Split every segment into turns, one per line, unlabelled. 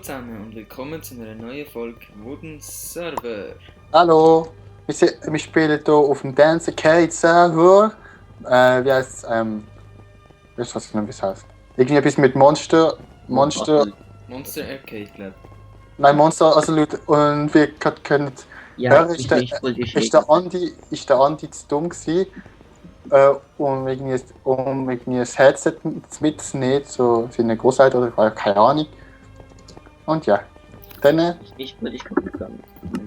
zusammen und willkommen zu einer neuen Folge Wooden Server.
Hallo, wir spielen hier auf dem Dance Arcade Server. Wie heißt es? Ich weiß nicht, wie es heißt. Irgendwie etwas mit Monster.
Monster Arcade, glaube
Nein, Monster, also Leute. Und wir können
Ja,
hören,
ich will voll die
ist der Andi zu dumm gewesen, um irgendwie ein Headset mitzunehmen, so seine Großeltern oder keine Ahnung. Und ja, dann.
Ich will dich kaputt gegangen.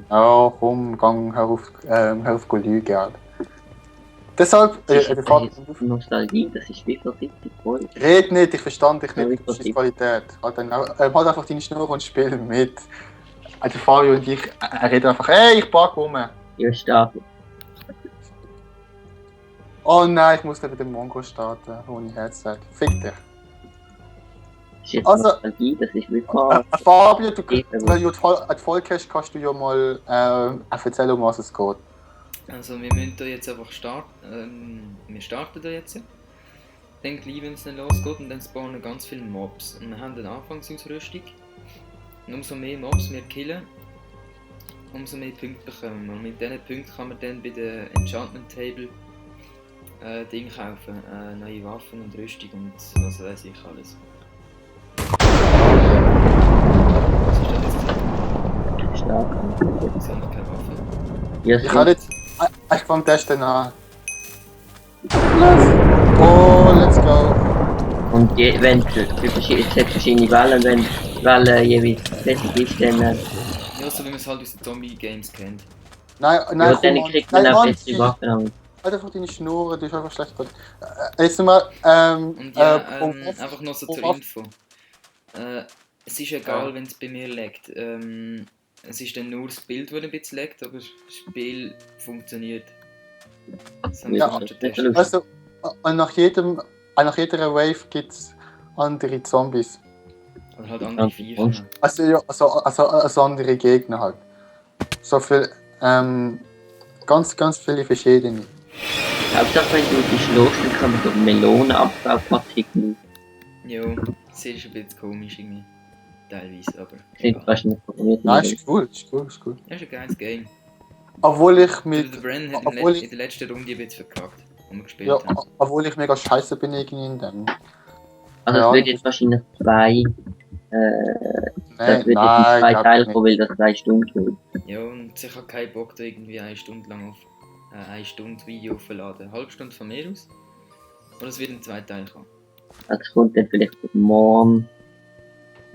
Ja, komm, hör auf zu lügen, Alter. Deshalb,
Nostalgie, das ist wie vor 70 Folgen.
red nicht, ich verstand dich
Ja,
nicht, das ist
wirklich.
die Qualität. Halt einfach deine Schnur und spiel mit. Also Fabio und ich reden einfach, hey, ich pack rum.
Ihr startet.
Oh nein, ich muss dann wieder Mongo starten, ohne Headset. Fick dich.
Das ist jetzt
Also-
Nostalgie, das ist willkommen.
Fabio,
Geht
weil du die Folge hast, kannst du ja mal erzählen, um was es geht.
Also wir müssen da jetzt einfach starten. Wir starten da jetzt. Dann gleich, wenn es dann losgeht, und dann spawnen ganz viele Mobs. Und wir haben eine Anfangsausrüstung. Und umso mehr Mobs wir killen, umso mehr Punkte bekommen wir. Und mit diesen Punkten kann man dann bei der Enchantment Table Ding kaufen. Neue Waffen und Rüstung und was weiß ich alles. Was ist das jetzt?
Starten.
Ich habe noch keine Waffe.
Ja,
Ich habe jetzt. Ich fange testen an. Oh, let's go.
Und wenn es verschiedene Wellen, wenn Wellen jeweils fertig ist, dann
Ja, so wie man es halt aus den Zombie-Games kennt.
Nein,
ja,
komm,
dann
Mann.
kriegt man
Nein,
auch
Mann,
bessere Waffen an.
halt einfach deine Schnur, du bist einfach schlecht gut. Jetzt mal,
Und ja,
Punkt.
einfach noch so zur
Punkt.
Info. Es ist egal, wenn es bei mir leckt. Es ist dann nur das Bild, das ein bisschen leckt, aber das Spiel funktioniert. Das haben wir
Ja,
schon
das ist
getestet.
lustig.
Also, nach jeder Wave gibt es andere Zombies.
Oder halt andere Viecher.
Monster.
Also, ja, also andere Gegner halt. So viel, ganz viele verschiedene.
Hauptsache, wenn du die schlägst, dann kann man so Melonenabfallpartikel
Jo, das ist ein bisschen komisch irgendwie. Teilweise, aber.
sind
egal.
wahrscheinlich programmiert.
Nein, ist cool, ist cool.
Ja, ist ein geiles Game.
Obwohl ich
Der
mit,
Brennan hat
obwohl
in der letzten Runde ein bisschen verkackt, wo wir gespielt
ja,
haben.
obwohl ich mega scheiße bin irgendwie in dem.
Also es
Ja.
wird jetzt wahrscheinlich das wird jetzt in zwei
glaub
Teile
ich
kommen, weil das 2 Stunden geht.
Ja, und ich habe keinen Bock, da irgendwie eine Stunde lang auf 1 Stunde Video aufzuladen. Eine halbe Stunde von mir aus. Oder es wird in 2 Teilen kommen.
Also es kommt dann vielleicht morgen.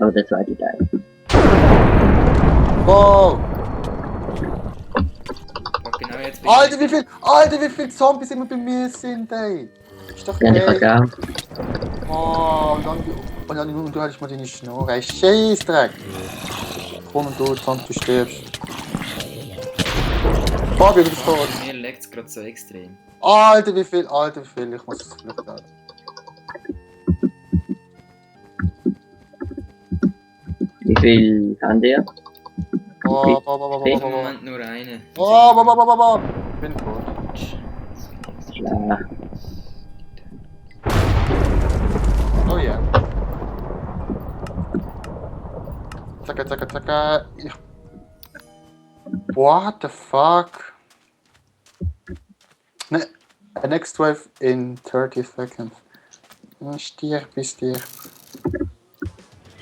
Aber der zweite Teil.
nicht. Wow!
Aber genau jetzt
Alter, wie viele Zombies immer bei mir sind, ey! Ist doch
Ja, ich
geil.
kann gern.
Oh, und du hattest mal deine Schnur, ey. Scheissdreck! Komm und du, sonst du stirbst. Fabio, du bist tot.
Bei mir leckt es gerade so extrem.
Alter, wie viel, ich muss es Glück haben.
Wie viel haben ihr?
Oh,
Im Moment nur eine.
Ich bin tot.
Ja.
Oh yeah. Zacka. What the fuck? Ne, next wave in 30 seconds. Stirb.
Ist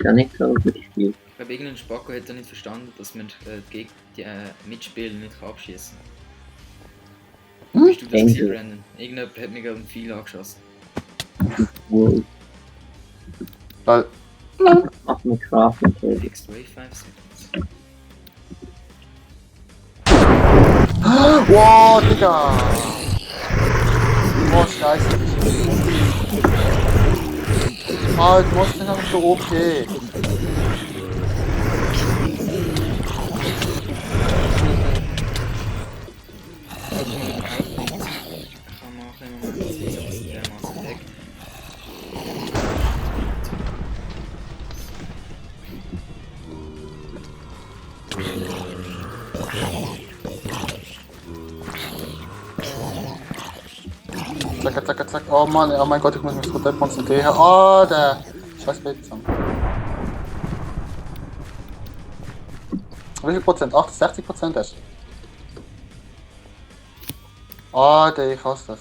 ja nicht so gut gespielt.
Ich glaube, irgendein Spacko hat nicht verstanden, dass man gegen die Mitspieler nicht abschießen kann. Bist du das
Denke.
gewesen, Brandon? Irgendjemand hat mir gerade ein Pfeil angeschossen.
Wow.
Weil,
Mach mir Craft und so.
Fixed Wave 5 Seconds.
wow, Digga! Oh, scheiße. Alter, du machst den einfach so okay.
Ich kann machen im Moment, das ist aber dermaßen weg.
Zack. Oh Mann, oh mein Gott, ich muss mich total konzentrieren. Oh, der scheiß Bildschirm. Wie viel Prozent? 68% hast du? Ah, ich hasse das.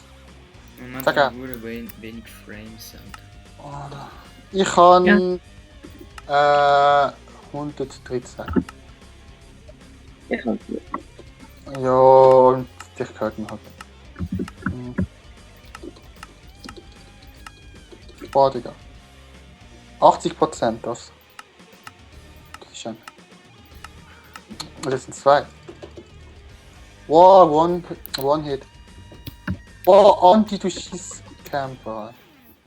Und man
Sag
hat nur wenig Frames. Alter.
Ich kann 113.
Ich kann es nicht.
Ja, und dich gehört man halt. Boah, Digga. 80% das. Das ist schön. Und das sind 2. Wow, one Hit. Wow, Anti, du schießt Camper.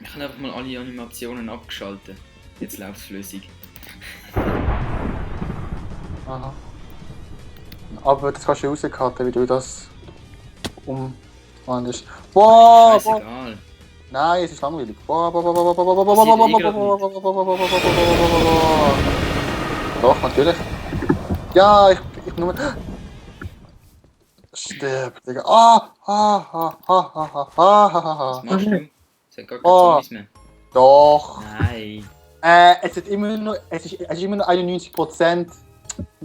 Ich habe einfach mal alle Animationen abgeschaltet. Jetzt läuft es flüssig.
Aha. Aber das kannst du rauscutten, wie du das umwandelst. Wow, wow.
Scheißegal.
Nein, es ist langweilig. Doch, natürlich. Ja, ich nur. Stirb, Digga.
Was machst du? Es hat gar keine
Oh.
Zombies mehr.
Doch.
Nein.
Es ist immer nur 91%.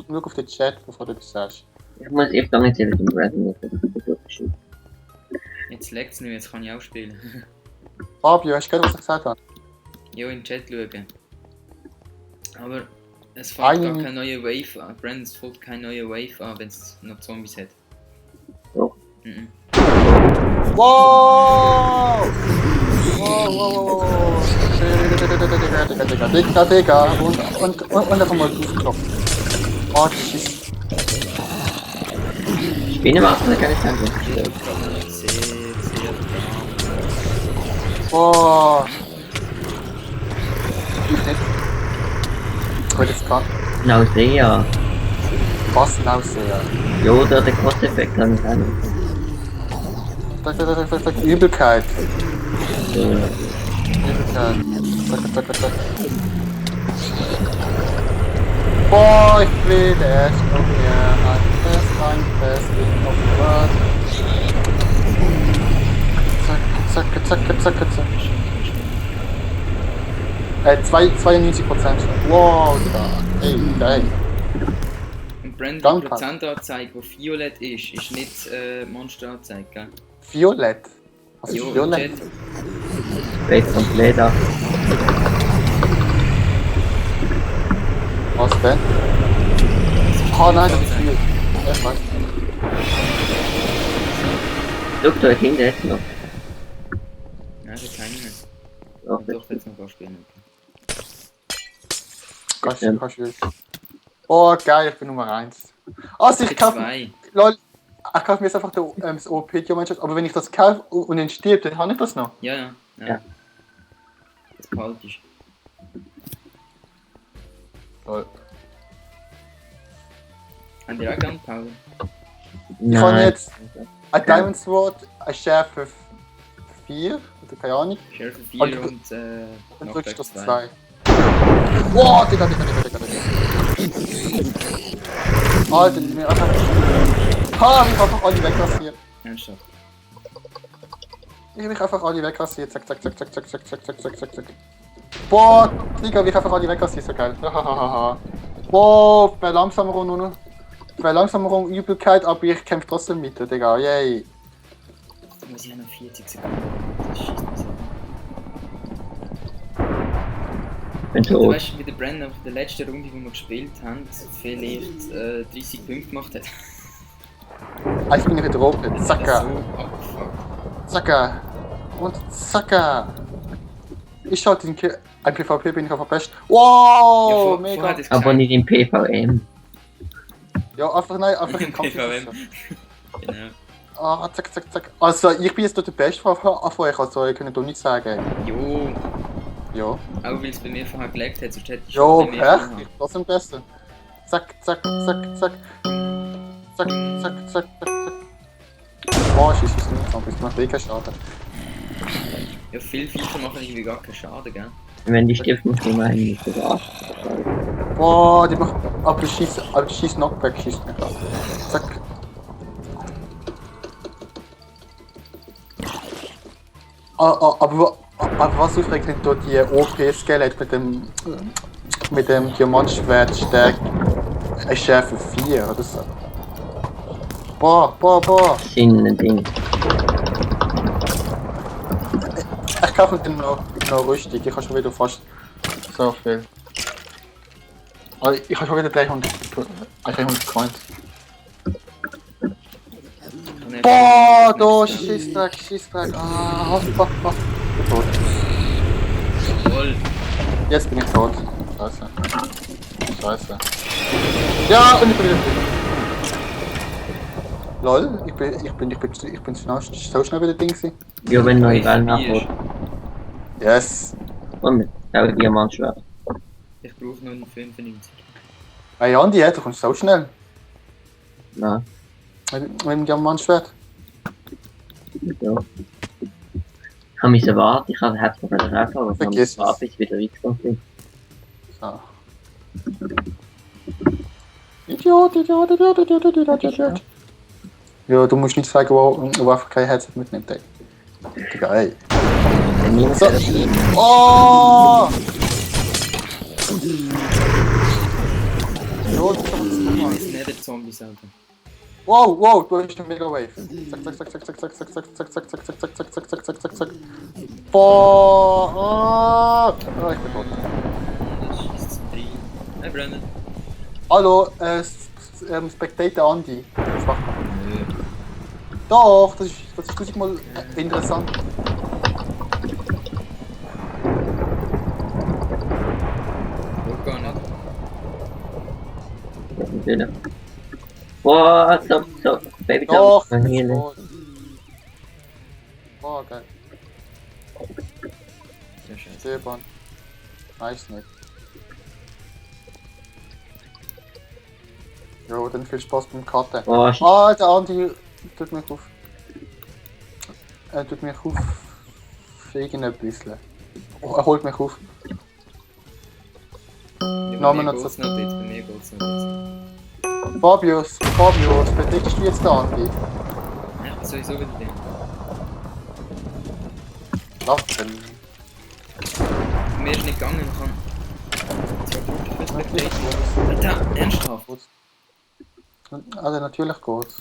Schau auf den Chat, bevor du das sagst.
Ich muss erst damit sehen, zum Resident Evil.
Jetzt leckt es nicht, jetzt kann ich auch spielen.
Fabio, hast du gehört, was ich gesagt habe?
Ja, in den Chat schauen. Aber es fängt gar
Ein-
keine neue Wave an. Brandon, es fängt keine neue Wave an, wenn es noch Zombies hat.
Doch.
Mhm.
Wow! Digga. Und einfach mal durchklopfen. Oh, shit.
Spinnen machen wir keine Zeit.
Sehr, sehr
Oh. Ich nicht. Ich will jetzt gerade
Nausea.
was aussehen.
Ja, oder der Kotzeffekt habe ich auch nicht.
Übelkeit.
So,
Übelkeit. Zack. Boah, ich will es noch mehr. Ein Fest auf Zack. 92%. Wow, da. Ey, geil.
Und Brandon, die
Danke.
Prozentanzeige, die violett ist nicht Monsteranzeige, gell?
Violett. Was ist
Jo, im
Violett?
Chat.
Weg vom Leder.
Was denn? Oh nein, das ist viel. Ich weiß.
Schau da hinten jetzt noch.
Nein, das kann ich nicht.
Doch,
Doch, jetzt noch spielen.
Kannst du. Oh geil, ich bin Nummer 1. Also ich kaufe.
Zwei.
Lol. Ich kaufe mir jetzt einfach das OP-Mannschaft, aber wenn ich das kaufe und dann stirbt, dann habe ich das noch.
Ja.
Ja.
Das behalte ich.
Lol.
Haben die auch Gunpowder?
Ich habe
nein.
jetzt ein Diamond Sword, ein Schärfe 4, oder keine Ahnung,
Schärfe 4
Und-
und
und
Knockback
Rückstoß
2.
2. Wow, Digga. Alter, die mir einfach. Ha, ich hab einfach alle wegrasiert.
Ernsthaft.
Ich hab mich einfach alle wegrasiert. Zack. Boah, Digga, wie ich einfach alle wegrasiert. So geil. Hahaha. Wow, Verlangsamung, Übelkeit, aber ich kämpfe trotzdem mit, Digga. Yay.
Da muss ich ja noch 40 Sekunden. Das schießt mich so.
Bin
Du
tot.
weißt, wie der Brandon auf der letzten Runde, die wir gespielt haben, vielleicht 30 Punkte gemacht hat.
Jetzt bin ich wieder oben.
Das
Zacka.
so abgefuckt.
Zacka. Und zacka. Ich schalte den ein PvP bin ich einfach best. Wow, mega.
vorher hat es
Aber nicht im PVM.
Ja, einfach nein, einfach
Im
im Kampf.
PvM. Genau.
Ah, zack. Also, ich bin jetzt der Beste von euch, also ich kann doch nicht sagen.
Jo,
Ja.
auch weil es bei mir vorher gelegt hat, sonst hätte ich
Jo,
schon bei mir vorher.
perfekt. Das ist am besten. Zack. Oh, schieß es nicht, aber es macht eh keinen Schaden.
Ja, viele Viecher machen irgendwie gar keinen Schaden, gell?
Wenn die stirbt, muss man eigentlich sogar.
Boah, die macht. Aber die schießt Knockback, schießt mich an. Zack. Aber was aufregt, sind da die OP-Skelett mit dem Diamantschwert stark. Ein Schärfe 4 oder so. Boah.
Sind Ding.
Ich kaufe den noch Rüstung. Ich habe schon wieder fast so viel. Also ich habe schon wieder 300 Coins. Boah, da Schießdreck. Ah, fuck. Ich bin tot.
Jawohl.
Jetzt bin ich tot. Scheiße. Ja, und ich bin wieder drin. Lol, ich bin so schnell wieder Ding gewesen.
Ja, wenn neue Wellen nachholt.
Yes.
Und auch Diamantschwert.
Ich brauche noch einen 95.
Hey Andi, du kommst so schnell.
Ja.
Mit dem Diamantschwert.
Ja. Ich habe mich erwartet, ich habe es noch nicht aber ich habe
Vergiss
mich
es.
bis ich wieder reingekommen bin.
So. Idiot. Ja, du musst nicht sagen, wo einfach kein Headset mitnimmt, ey. Digga, ey.
Wenn niemand
So.
das sieht,
Oh! Jo, das ist aber zu normal.
Das sind nicht die Zombies, Alter.
Wow, du hast eine Mega Wave. Zack. Boah! Ah, ich bin tot.
Das schießt zum 3. Hey, Brennan.
Hallo, Spectator Andy.
Nö.
Doch, das ist tausendmal interessant.
Guck gar nicht.
natürlich. Boah, so, Baby
Doch,
Jump.
das
Hier,
ist
ne?
gut. Boah, geil.
Ja, scheiße.
Seebahn. Weiß nicht. Jo, dann viel Spaß beim Cutten.
Boah,
Ah, der Andi tut mich auf. Er tut mich auf. Fliegen ein bisschen. Oh, er holt mich auf.
Ja,
Namen
bei mir
noch
geht's noch ein bisschen, bei mir geht's noch ein
Fabius, betrittst du jetzt den Andi?
bisschen. Ja, was soll ich so wieder denken?
Lachen.
Mir ist nicht gegangen, ich kann. Zwar gut, ich weiß
Natürlich
nicht.
geht's.
Alter, ernsthaft?
Also natürlich geht's.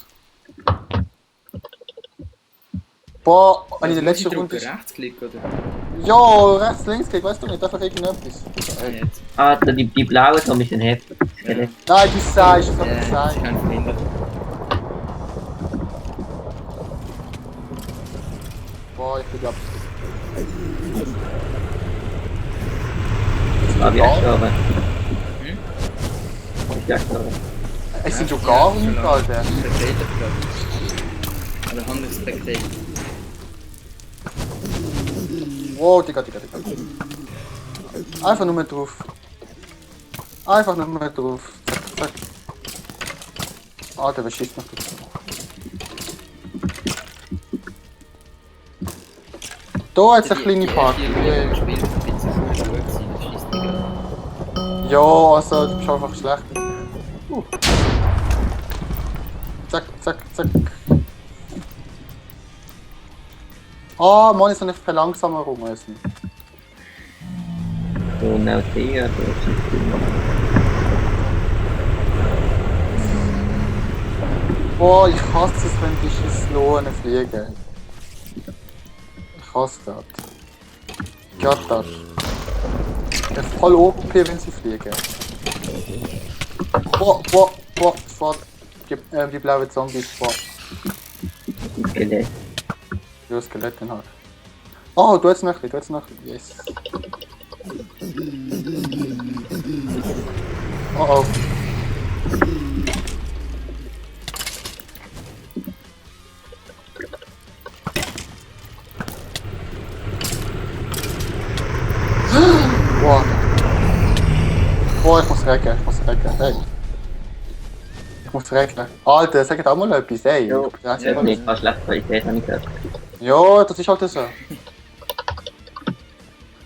Boah, in der letzten Runde ist...
Rechtsklick, oder?
Ja, rechts, links geht, weißt du nicht, einfach irgendetwas. Ey.
Jetzt.
Alter, die blauen Zombies sind heftig.
Ja.
Nein, du sagst, das hab ich
Ich
gesagt.
kann verhindern.
Boah, ich bin glaub...
War wieder gestorben.
Hm?
Ich bin gestorben.
Es sind schon gar nicht, Alter.
Spectator, glaube ich. Oder Handel Spectator.
Wow, Digga. Einfach nur mal drauf. Zack. Alter, wer schießt noch drauf? Da hat es eine kleine Party.
Das Spiel ist ein bisschen gut gewesen, das schießt nicht an.
Ja, also du bist einfach schlecht. Zack. Ah, Mann, ist noch nicht verlangsamer rum müssen.
So, now see, ja, du hast
Boah, ich hasse es, wenn die Schisslohnen fliegen. Ich hasse das. Ja, das. Ich bin voll OP, wenn sie fliegen. Boah, sofort. Die blauen Zombies, boah.
Skelett.
Ja, Skeletten halt. Oh, du hast noch ein bisschen, yes. Oh. Boah, ich muss recken. Hey. Ich muss recken. Alter, sag auch mal etwas, ey.
Jo,
Ich bin jetzt
ja,
mal-
nicht fast schlechte Qualität, habe ich gehört.
Ja, das ist halt so.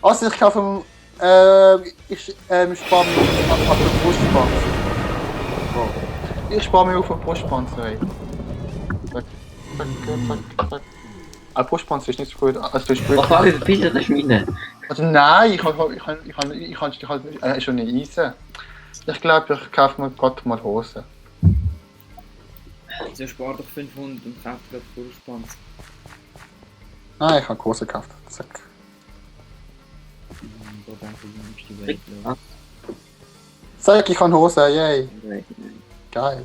Also ich kaufe ich spare mich auf den Brustpanzer. Oh. Ich spare mich auf den Brustpanzer, ey. Zack. Aber Brustpanzer ist nicht so gut. Also du
Oh, Fabi, wie bist du das Schmiede?
Also nein, ich kann halt schon eine Eisen. Ich glaube, ich kaufe mir gerade mal Hosen.
Also spar doch 500 und kauf gerade Brustpanzer.
Nein, ich habe Hosen gekauft. Zack.
Da denke ich, nimmst die Welt los.
Zack, ich habe Hosen, yay. Geil.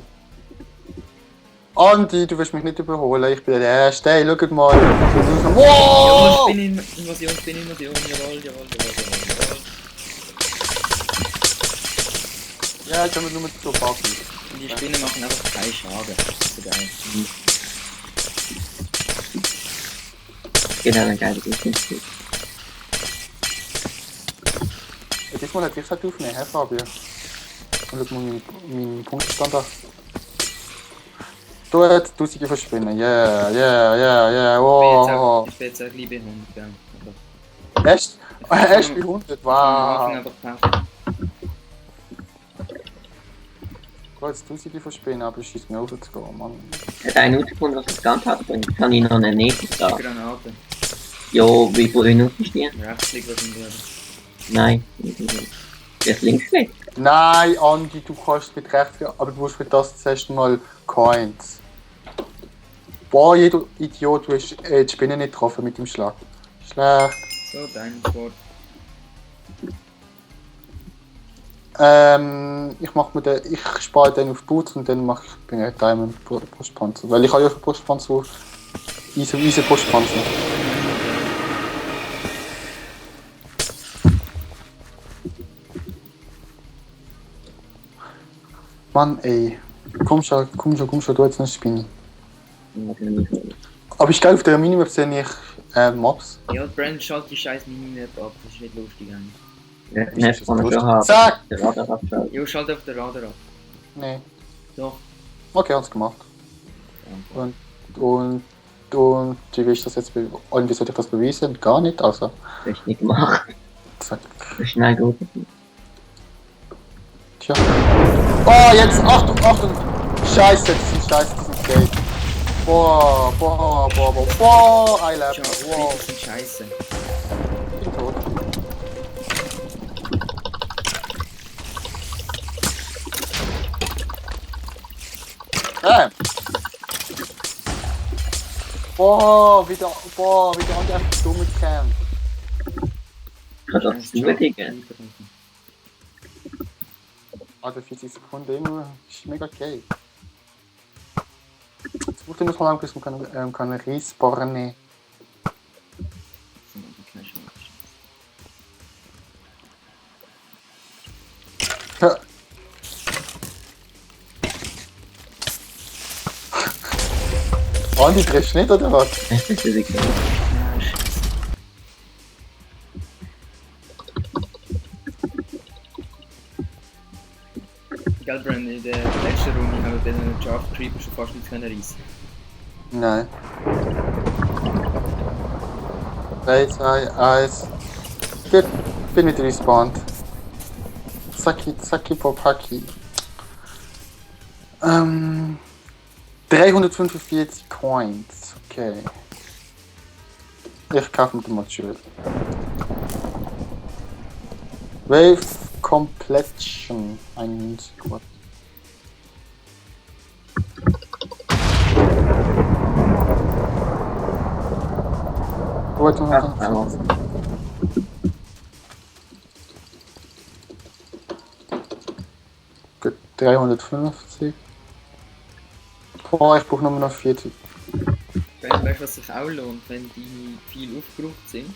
Andi, du willst mich nicht überholen, ich bin der Erste. Hey, schau mal.
Jawohl,
Wow!
Invasion, jawohl.
Ja, ich habe nur mit so Buggy.
Und die Spinnen machen einfach keinen Schaden. Das ist so geil.
Genau, eine geile Geschichte.
Diesmal hätte ich es halt aufnehmen, Herr Fabio. Und schau mal meinen Punktstand an. Du hast Tausende von Spinnen, wow.
Ich bin jetzt auch gleich bei 100, ja.
Erst bei 100,
Wir machen
wow.
einfach Pech.
Du hast Tausende von Spinnen, aber es schießt mir rauszugehen, Mann.
Hat einen herausgefunden, was das Ganze hat, bringt. Kann ich noch eine nächste
Die
sagen?
Granate.
Jo, wie viele Minuten ist die?
Rechtsklick wahrscheinlich.
Nein. Das links weg.
Nein, Andi, du kannst mit rechts, aber du musst für das zuerst mal Coins. Boah, jeder Idiot, du hast die Spinne nicht getroffen mit dem Schlag. Schlecht.
So, dein Wort.
Ich spare den auf Boots und dann mache ich den Diamond Brustpanzer. Weil ich habe ja für Brustpanzer easy Brustpanzer. Mann ey. Komm schon, du hast eine Spinne. Aber ich geil auf der Minimap sehe ich Mobs.
Ja, Brand, schalt die scheiß Minimap ab. Das ist nicht lustig eigentlich.
Ne, kann man schon haben.
Zack!
Der Radar abschalten.
Jo, schalt auf der Radar ab.
Nee.
Doch.
Okay, hab's gemacht.
Ja.
Und wie will ich das jetzt und wie soll ich das beweisen? Gar nicht, also.
Das ist nicht gemacht.
Zack.
Das ist schnell gut.
Tja. Oh, jetzt! Achtung! Scheiße, die sind gay. Boah, I love
Schau,
it. Wow,
die sind scheiße.
ich bin tot. Wie der andere einfach dumm kämpft.
Kann das zudigen?
Also 40 Sekunden immer ist mega geil. Jetzt braucht nur so lange, bis man kann Reisbarren nehmen. Ja. Andi, triffst du nicht, oder was?
Das ist wirklich.
Gell, Brand, in der letzten Runde haben wir den Draft Creeper schon fast nicht reissen.
Nein. 3, 2, 1. Gut, bin wieder respawned. Zacki, Popaki. 345 Coins. Okay. Ich kaufe mit dem Mod-Shield. Wave Completion. 91 Quad. Gut, 350. Boah, ich brauche nur noch 40.
Weißt du, was sich auch lohnt, wenn die viel aufgebraucht sind?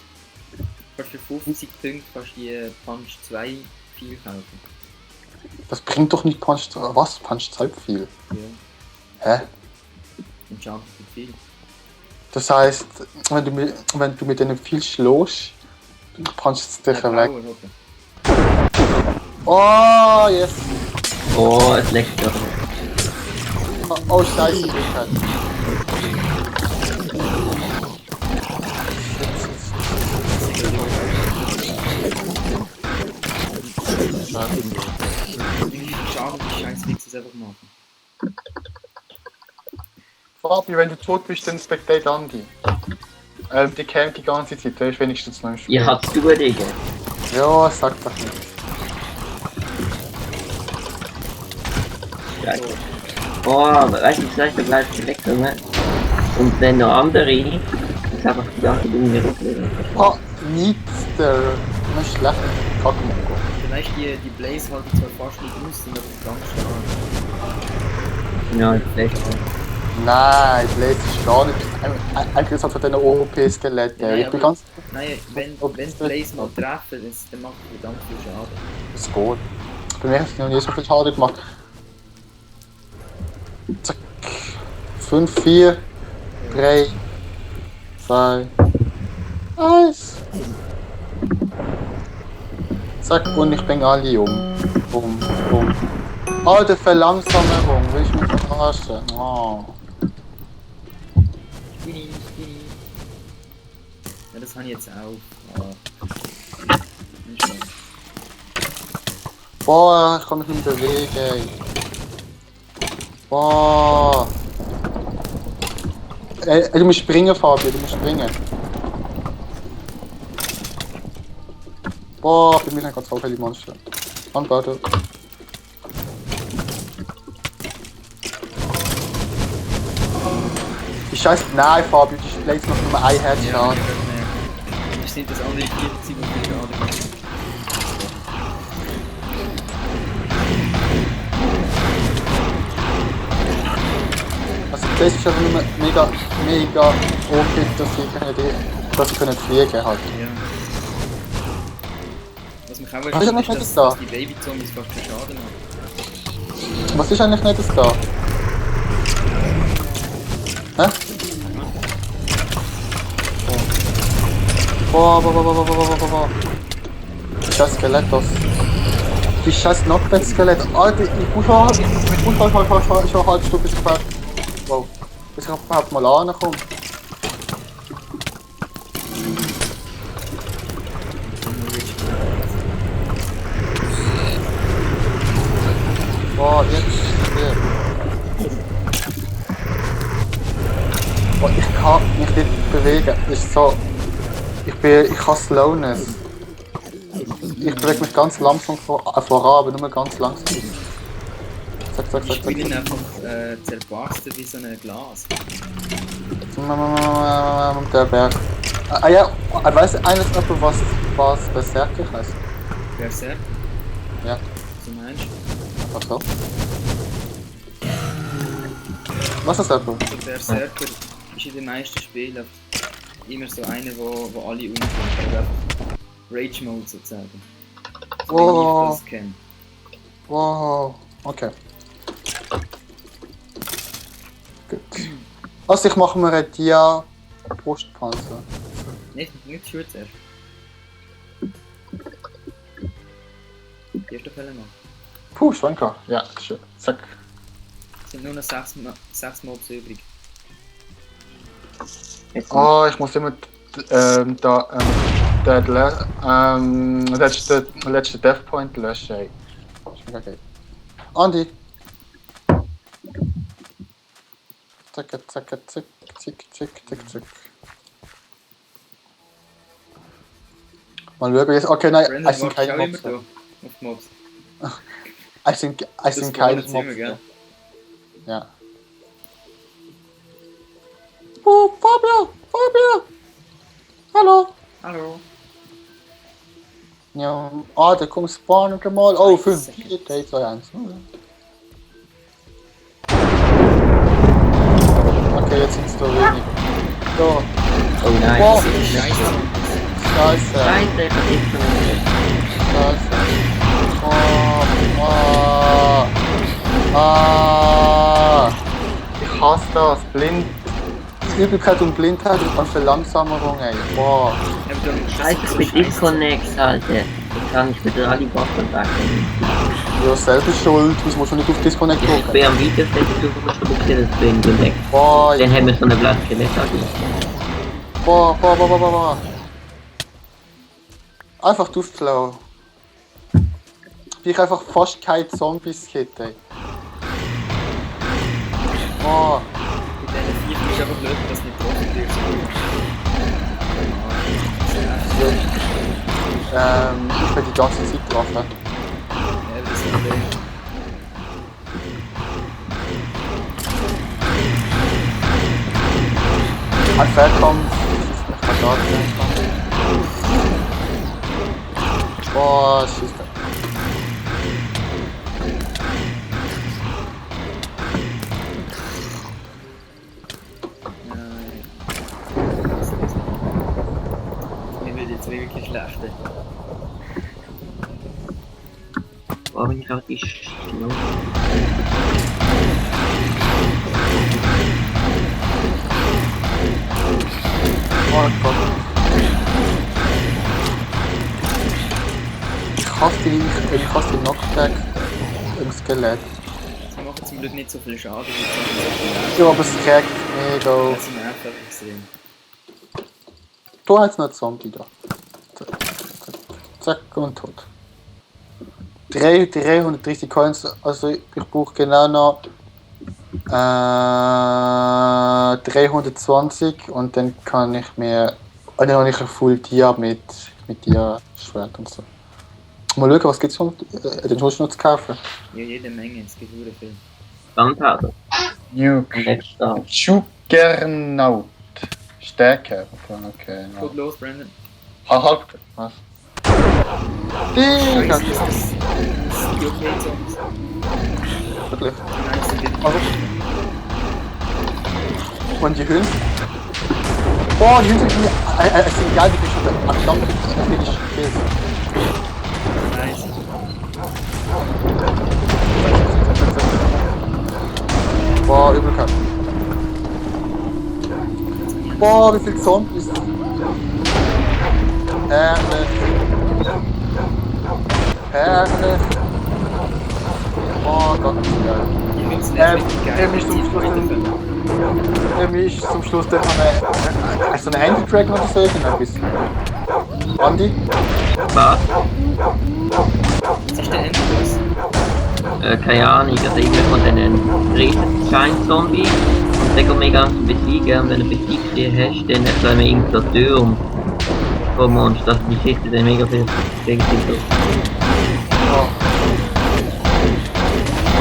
Kannst für 50 Punkte kannst du die Punch 2 viel kaufen.
Das bringt doch nicht Punch. Was? Punch 2 viel?
Ja.
Hä?
Und Schaden für viel.
Das heißt, wenn du mit denen viel schlägst, punchst du dich weg. Oh, yes!
Oh, es leckt doch.
Oh, scheiße, Richard.
Schaden die scheiß Wichses einfach machen.
Fabi, wenn du tot bist, dann spectate Andi. Die campt die ganze Zeit, der ist wenigstens noch im Spiel.
Ihr habt du Digga.
Ja, sag doch nicht.
gleich. Oh, weißt du, vielleicht bleibt du weg, ne? Und wenn noch andere, ist einfach die ganze Dinge rückwärts.
Oh, nichts, der ist schlecht. Kackmongo.
Vielleicht die Blaze halten zwar fast nicht aus, sind aber ganz stark.
Ja, vielleicht auch.
Nein, Blaze ist gar nicht. Eigentlich ist halt von diesen OP-Skeletten.
Nein,
Ich bin
aber-
ganz.
Nein, wenn Blaze mal treffen, dann macht es verdammt viel Schaden.
Das geht. Bei mir hat es noch nie so viel Schaden gemacht. Zack. 5, 4, 3, 2, 1. Zack, und ich bringe alle um. Bum, bum. Oh, die Verlangsamung. Willst du mich verarschen? Oh.
Spinni. Ja, das habe ich jetzt auch. Ah. Nicht schlecht.
Boah, ich kann mich nicht bewegen. Boah. Du musst springen, Fabio, du musst springen. Boah, bei mir sind gerade so viele Monster. Anbaut. Die Scheiße. Nein, Fabio, die Blaze macht nur ein Herz
Ja,
Schaden.
ich sind das andere 40 und viel Schaden.
Also das ist einfach nur mega OP, dass sie können fliegen halt.
Ja. Was mich auch
Was ist
erstaunt
eigentlich
ist,
das da?
dass die Baby-Zombies fast keinen Schaden machen.
Was ist eigentlich nicht das da? Hä? Boah. Scheiß Skelett das. Die scheiß Knockback-Skelett. Alter, ich muss schon eine halbe Stunde bis ich überhaupt mal ankomme. Boah, jetzt hier. Boah, ich kann mich nicht bewegen. Das ist so. Ich habe Slowness. Ich bewege mich ganz langsam voran, aber nur ganz langsam. Zack.
Ich bin einfach zerbarstet wie so ein Glas.
Der Berg. Ah ja, weißt du eines jemand, was Berserker heißt?
Berserk?
Ja,
So meinst du?
was so? Was ist das?
Also Berserker ist in den meisten Spielen immer so einer, wo alle umkommt. Oder Rage Mode sozusagen. So wie
Wow.
ich das kenne.
Wow, okay. Gut. Also ich mache mir einen Dia Brustpanzer.
Nicht Schuhe zuerst. Die erste Fälle noch.
Puh, Schwanker. Ja, schön. Zack.
Es sind nur noch 6 Mobs übrig.
Oh, ich muss immer den letzten Death Point löschen. Ey. Okay. Andi. Zack. Mal schauen jetzt. Okay, nein,
Brandon,
es sind
wartest du
keine
auch immer
Mobs.
da auf die Mobs.
Es sind keine
wartet immer,
Mobs.
gell?
Ja. Oh, Fabio! Hallo!
Hallo.
Ja, da kommt spawnen mal. Oh, 5, 4, 3, 2, 1. Okay, jetzt sind es da wenig. So,
Oh nein.
Boah.
Scheiße.
Scheiße.
Scheiße, ich hab nicht von
Scheiße. Ich hasse das. Blind. Übelkeit und Blindheit und Verlangsamung, ey. Boah.
Ja, aber dann-
Scheiße,
das ist
mit
so scheiße.
Disconnect, Alter. Ich kann nicht mit Ali Boss-Kontakt.
Ja, selber schuld. Wieso musst du nicht auf Disconnect
Ich
drücken?
bin am Video versucht, du musst das Ding entdeckt.
Boah,
Dann haben wir so eine Blattskelett.
boah. Einfach draufschlagen. Ich einfach fast keine Zombies-Kit, ey. Boah.
Mit diesen 4 ist einfach blöd, dass nicht getroffen wird.
Ich bin die ganze Zeit getroffen.
Ja, das ist ein Problem.
Ein Fairkampf. Ich kann sagen, boah, shit.
Mir wird jetzt wirklich schlecht.
Boah, bin ich auch die Schlau.
Oh Gott. Ich hasse die Knockback im Skelett.
Sie machen zum Glück nicht so viel Schaden wie
Ja, aber es kriegt mega.
das nervt einfach extrem.
Da hat es noch einen Zombie da. Zack und tot. 330 Coins, also ich brauche genau noch 320 und dann kann ich mir. Und dann habe ich ein Full Dia mit Dia Schwert und so. Mal schauen, was gibt's den Schuss noch zu kaufen.
Ja, jede Menge, es gibt sehr viel.
Gunpowder.
Nuke.
Letzter.
Juggernaut. Stärke. Okay,
Gut los, Brandon.
Halt. Was?
Scheiße,
Digga.
ist das die Okay-Songs?
Wirklich.
Nein, es sind die
Also. Und die Hunde? Boah, die Hunde sind geil, die kriegst du am Stamm, das will ich killen.
Nice.
Boah, Übelkeit. Boah, wie viele Zombies. Herrlich. Herrlich. Oh Gott, das ist geil.
Ich find's nicht geil,
mich zum
die
Schluss
weiterführen.
mich zum Schluss dann so eine Handy-Dragon oder so irgendetwas. Andi?
Was?
Was ist der Endboss?
Keine Ahnung, also irgendwie von diesen riesen Giant-Zombie. Und den kann man ganz besiegen. Und wenn du besiegt die hast, dann können wir irgendeinen so Türm vom Monster. Also die schießen dann mega viel gegen sich durch.
Ja.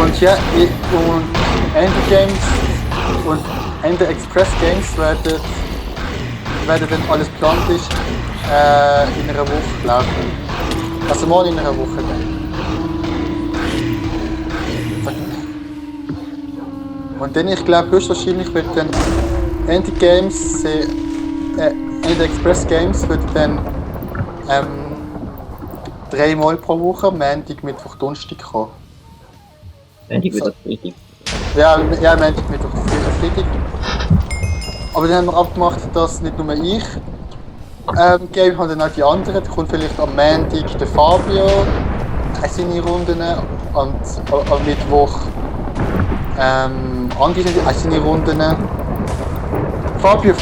Und ja, und Ender Games und Ender Express Games werden wenn alles geplant ist, in einer Woche laufen. Also morgen in einer Woche dann. Und dann, ich glaube, höchstwahrscheinlich wird dann Ender Games, Ender Express Games wird dann 3-mal pro Woche, Montag, Mittwoch, Donnerstag kommen.
Wenn die wieder richtig.
Ja, Montag, Mittwoch, Freitag. Aber dann haben wir abgemacht, dass nicht nur ich Game hat, dann auch die anderen. Da kommt vielleicht am Montag der Fabio seine Runden und am Mittwoch Andi seine Runden. Fabio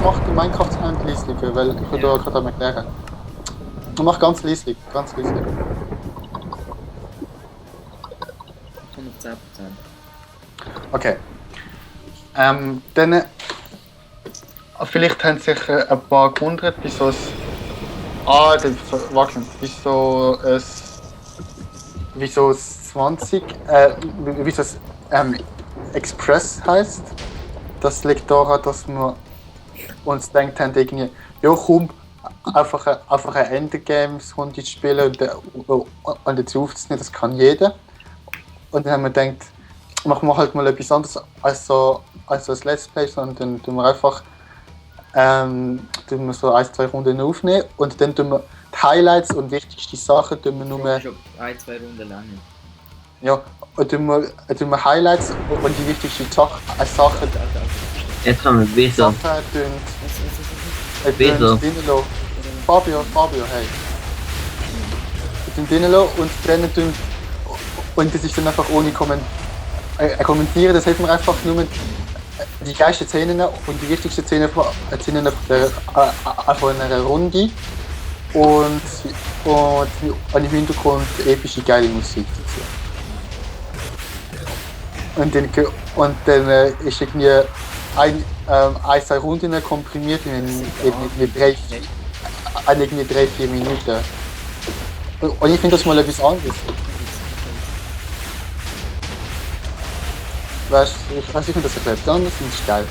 macht den Minecraft-Hand leislich, weil ich will da gerade erklären. Du machst ganz leislich, ganz leislich.
110%.
Okay. Dann vielleicht haben sich ein paar gewundert, wieso es. Wieso es 20. Wieso es Express heisst. Das liegt daran, dass wir uns gedacht haben, irgendwie, ja komm, einfach ein Endgames-Runde spielen und dazu aufzunehmen, das kann jeder. Und dann haben wir gedacht, machen wir halt mal etwas anderes als so als Let's Play, sondern dann tun wir einfach tun wir so 1-2 Runden aufnehmen und dann tun wir die Highlights und wichtigste Sachen tun wir nur
Schon 1-2 Runden lang.
ja, und tun wir Highlights und die wichtigsten Sachen
Jetzt haben wir besser. Wieso?
Fabio, hey. Wir tun und dann und das ist dann einfach ohne kommentieren, das hilft mir einfach nur mit die geilsten Szenen und die wichtigsten Szenen von einer Runde und im Hintergrund epische geile Musik dazu. Und dann ist irgendwie ein, 2 Runden komprimiert in 3-4 Minuten. Und ich finde das mal etwas anderes. Weißt du, ich finde das etwas anderes und ist geil.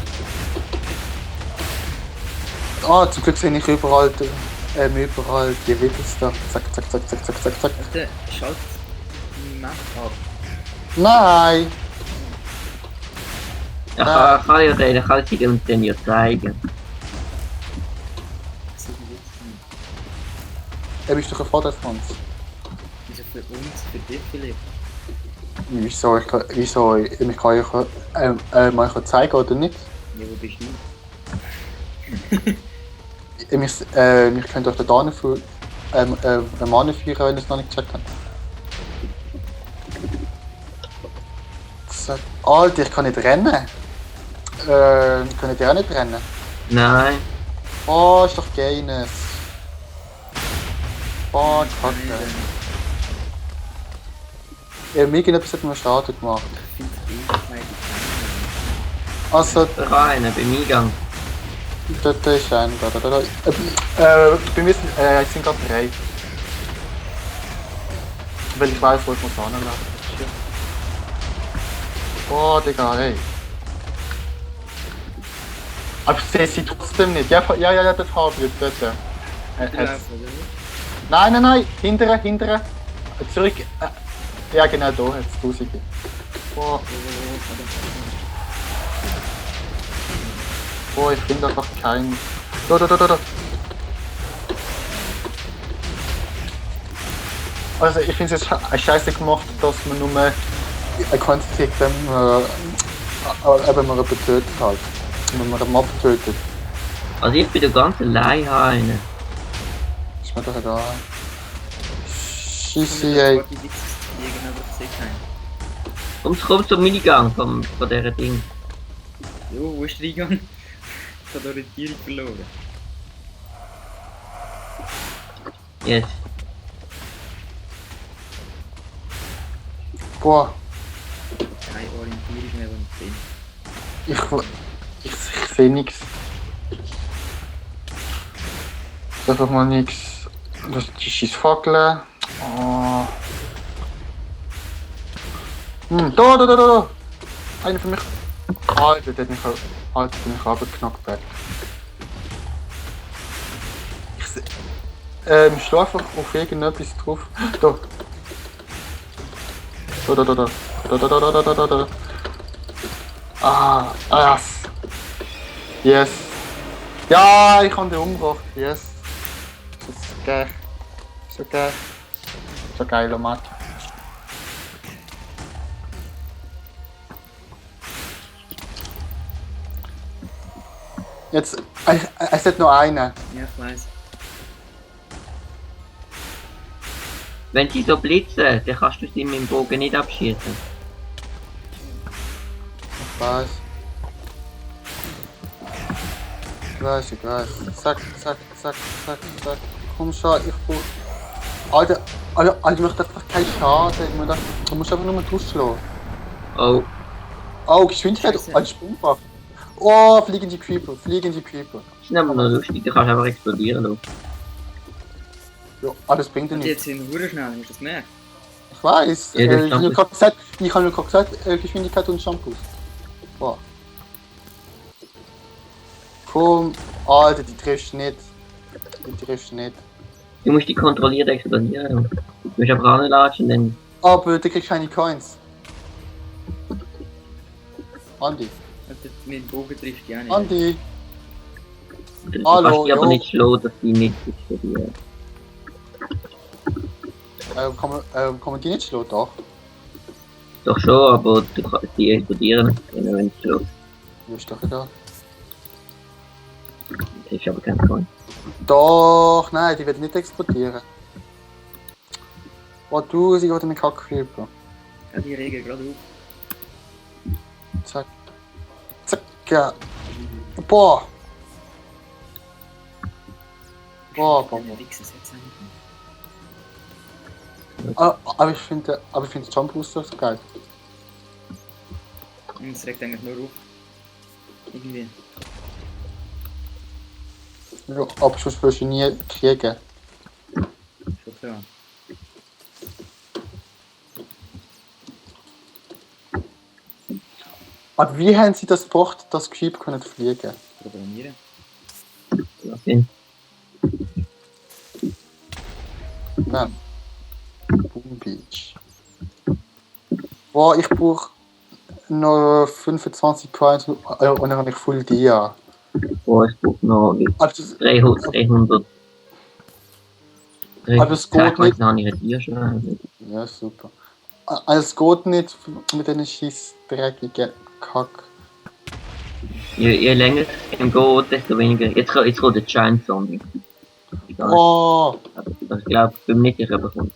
Ah, zum Glück sehe ich überall die Wiggles da. Zack, zack, zack, zack, zack, zack, zack.
Warte, schalt die Map ab.
Nein!
Ja, kann ich dir uns den ja zeigen.
So wie jetzt nicht.
Er bist doch ein Vorderfranz.
Wieso für uns, für dich vielleicht?
Wieso? Ich kann euch mal zeigen, oder nicht?
Ja, wo bist du?
Wir können euch da für Mana führen, wenn ihr es noch nicht gecheckt habt. Zack. Alter, ich kann nicht rennen. Können die auch nicht rennen?
Nein.
Oh, ist doch Gaines. Oh, Kacke. Irgendetwas hat mir Schaden gemacht.
Ich finde es eh meine
Also,
Rein, beim Eingang.
dort ist ein. Wir müssen. Ich sind gerade drei. Weil ich weiß, wo ich muss anlaufen. Oh, Digga, ey. Aber ich sehe sie trotzdem nicht. Ja, das habe ich jetzt dort. Nein, hintere. Zurück. Ja, genau, da hat es Tausende. Oh, ich finde einfach keinen. Da. Also, ich finde es jetzt scheiße gemacht, dass man nur eine Quantität, wenn man jemanden tötet halt. Wenn man einen Mob tötet.
Also ich bin da ganz allein einen.
Ist mir doch egal. Scheisse, ey.
Komm zum Minigang von dieser Ding.
Jo, wo ist der Eingang? Ich habe die Orientierung verloren.
Yes.
Boah,
Keine Orientierung mehr, wo ich bin.
ich sehe nichts. Einfach mal nichts. Das ist die Schießfackel. Oh. Da! Einer für mich. Alter, der hat mich runtergeknackt. Ich schlage einfach auf irgendetwas drauf. Da. Da. Yes. Yes. Ja, ich habe den umgebracht. Yes. Das ist geil. So geiler Match. Jetzt, es hat noch einen.
Ja, ich weiß.
Wenn sie so blitzen, dann kannst du sie mit dem Bogen nicht abschießen.
Ich weiß. Zack. Komm schon, ich brauch. Alter, ich möchte einfach keinen Schaden. Du musst einfach nur draufschlagen. Oh, Geschwindigkeit als Sprungwaffe. Oh, fliegende Creeper.
Das ist aber noch lustig, du kannst einfach explodieren lassen.
Ja, alles bringt dir
Und
nichts.
jetzt sind wir schnell, hast du das gemerkt?
Ich weiß.
Ja, das
Ich habe nur gerade gesagt, Geschwindigkeit und Shampoos. Boah. Komm, Alter, die triffst du nicht.
Du musst die kontrolliert explodieren. Du musst einfach ranlatschen, dann.
Aber du kriegst keine Coins. Andi.
Also mit dem Bogen trifft die auch nicht.
Andi.
Du
Hallo,
kannst die aber
jo.
nicht schlagen, dass die nicht explodieren.
Kann man die nicht schlagen, doch?
Doch schon, aber du kannst die explodieren, wenn du schlägst.
Ja, ist doch egal.
Das ist aber kein Coin.
Doch, nein, die werden nicht explodieren. Oh, du, sie geht in den Kackcreeper.
Ja, die Regel gerade auf.
Zack, ja. Boah.
Der Wichser setzt eigentlich.
Aber ich finde Jump Booster so geil.
Und es regt eigentlich nur auf. Irgendwie.
Ja, aber sonst wirst du nie kriegen.
Schon klar.
Aber wie haben sie das gebracht, dass Creep können fliegen?
Programmieren.
Ja. bin.
Nein. Boom Beach. Boah, ich brauche noch 25 Coins und dann habe ich Full Dia.
Boah, ich brauche noch
Also,
300.
Aber es geht nicht.
Habe ich dir schon.
ja, super. Also, es geht nicht mit diesen scheiß dreckigen Kack.
Je länger es im geht, desto weniger. Jetzt kommt der Giant Zombie.
Oh,
Also, ich glaube, beim nicht ich bekommt.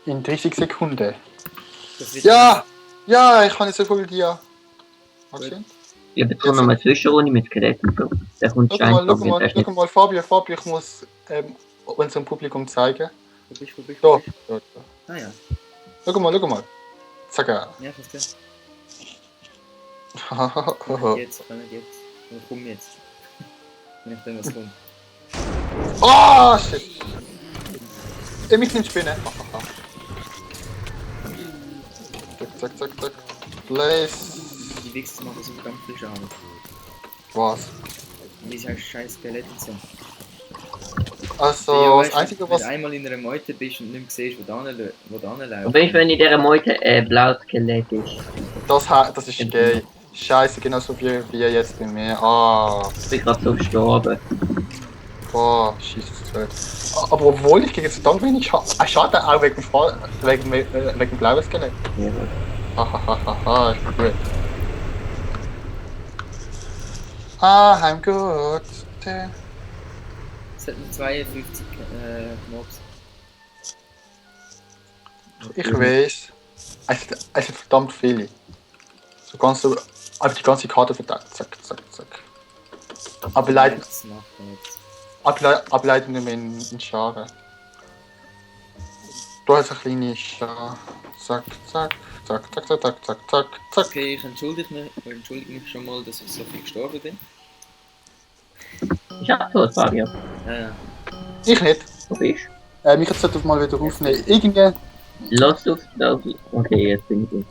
in 30 Sekunden.
Das wird
Ja! Ja, ich habe jetzt so Full Dia. Okay.
Ich habe jetzt noch eine Zwischenrunde mit Skeletten. Der kommt Giant Zombie.
Schau mal, Fabio, ich muss unserem Publikum zeigen.
Wo bist
Da,
du?
da.
Ah ja.
Schau mal. Sag ja.
Ja, verstehe.
Hahaha.
Komm jetzt. Oder komm jetzt. Wenn ich dann was komme.
Oh, shit! Mich nicht Spinne. Zack. Place.
Die Wichser machen so ganz viel Schaden.
Was?
Diese scheiß Skelette sind.
Also,
Ja, weißt
das
du,
Einzige,
wenn
was.
du einmal in einer Meute bist und nicht mehr siehst, wo du hinläufst.
Und wenn in dieser Meute ein blaues Skelett ist,
Das ist gay. Scheiße, genauso wie jetzt bei mir. Ah,
ich bin gerade so gestorben.
boah, scheiße. Aber obwohl ich gegen verdammt wenig Schaden auch wegen blauen Skelett.
Ja.
Hahaha, ich bin gut. I'm good.
Es hat nur 52 Mobs.
Ich weiß. Es sind verdammt viele. So kannst du einfach die ganze Karte verteilen. Zack. Ableiten,
Das macht er jetzt.
ableiten wir in Scharen. Du hast eine kleine Schar. Zack.
Okay, ich entschuldige mich schon mal, dass ich so viel gestorben bin.
Ich hab tot, Fabio.
Ja.
Ich nicht.
Wo bist
Mich jetzt sollte mal wieder aufnehmen. Irgendwie.
du? Los auf Logi. Okay, jetzt bin ich gut.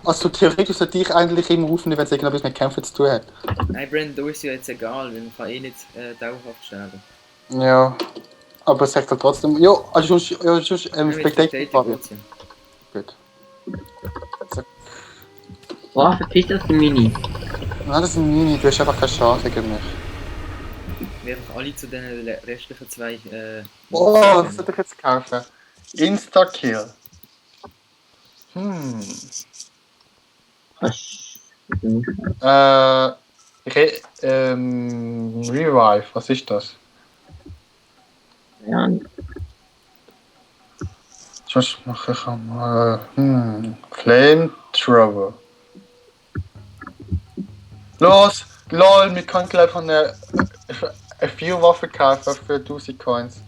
Also theoretisch sollte ich eigentlich immer aufnehmen, wenn es irgendetwas mit Kämpfen zu tun hat.
Nein, Brandon, du ist ja jetzt egal, weil man kann eh nicht dauerhaft sterben.
Ja. Aber es sagt halt trotzdem. Ja, also sonst Spectator Fabio.
Trotzdem.
Gut.
Boah, verpiss das die Mini.
Nein, das ist ein Mini, du hast einfach keine Chance gegen mich.
Wir einfach alle zu den restlichen zwei.
Oh, was soll ich jetzt kaufen? Insta-Kill. Revive, was ist das?
Ja,
Sonst mache ich einmal. Flamethrower. Los! LOL, wir können gleich eine 4-Waffe kaufen für 1000 Coins.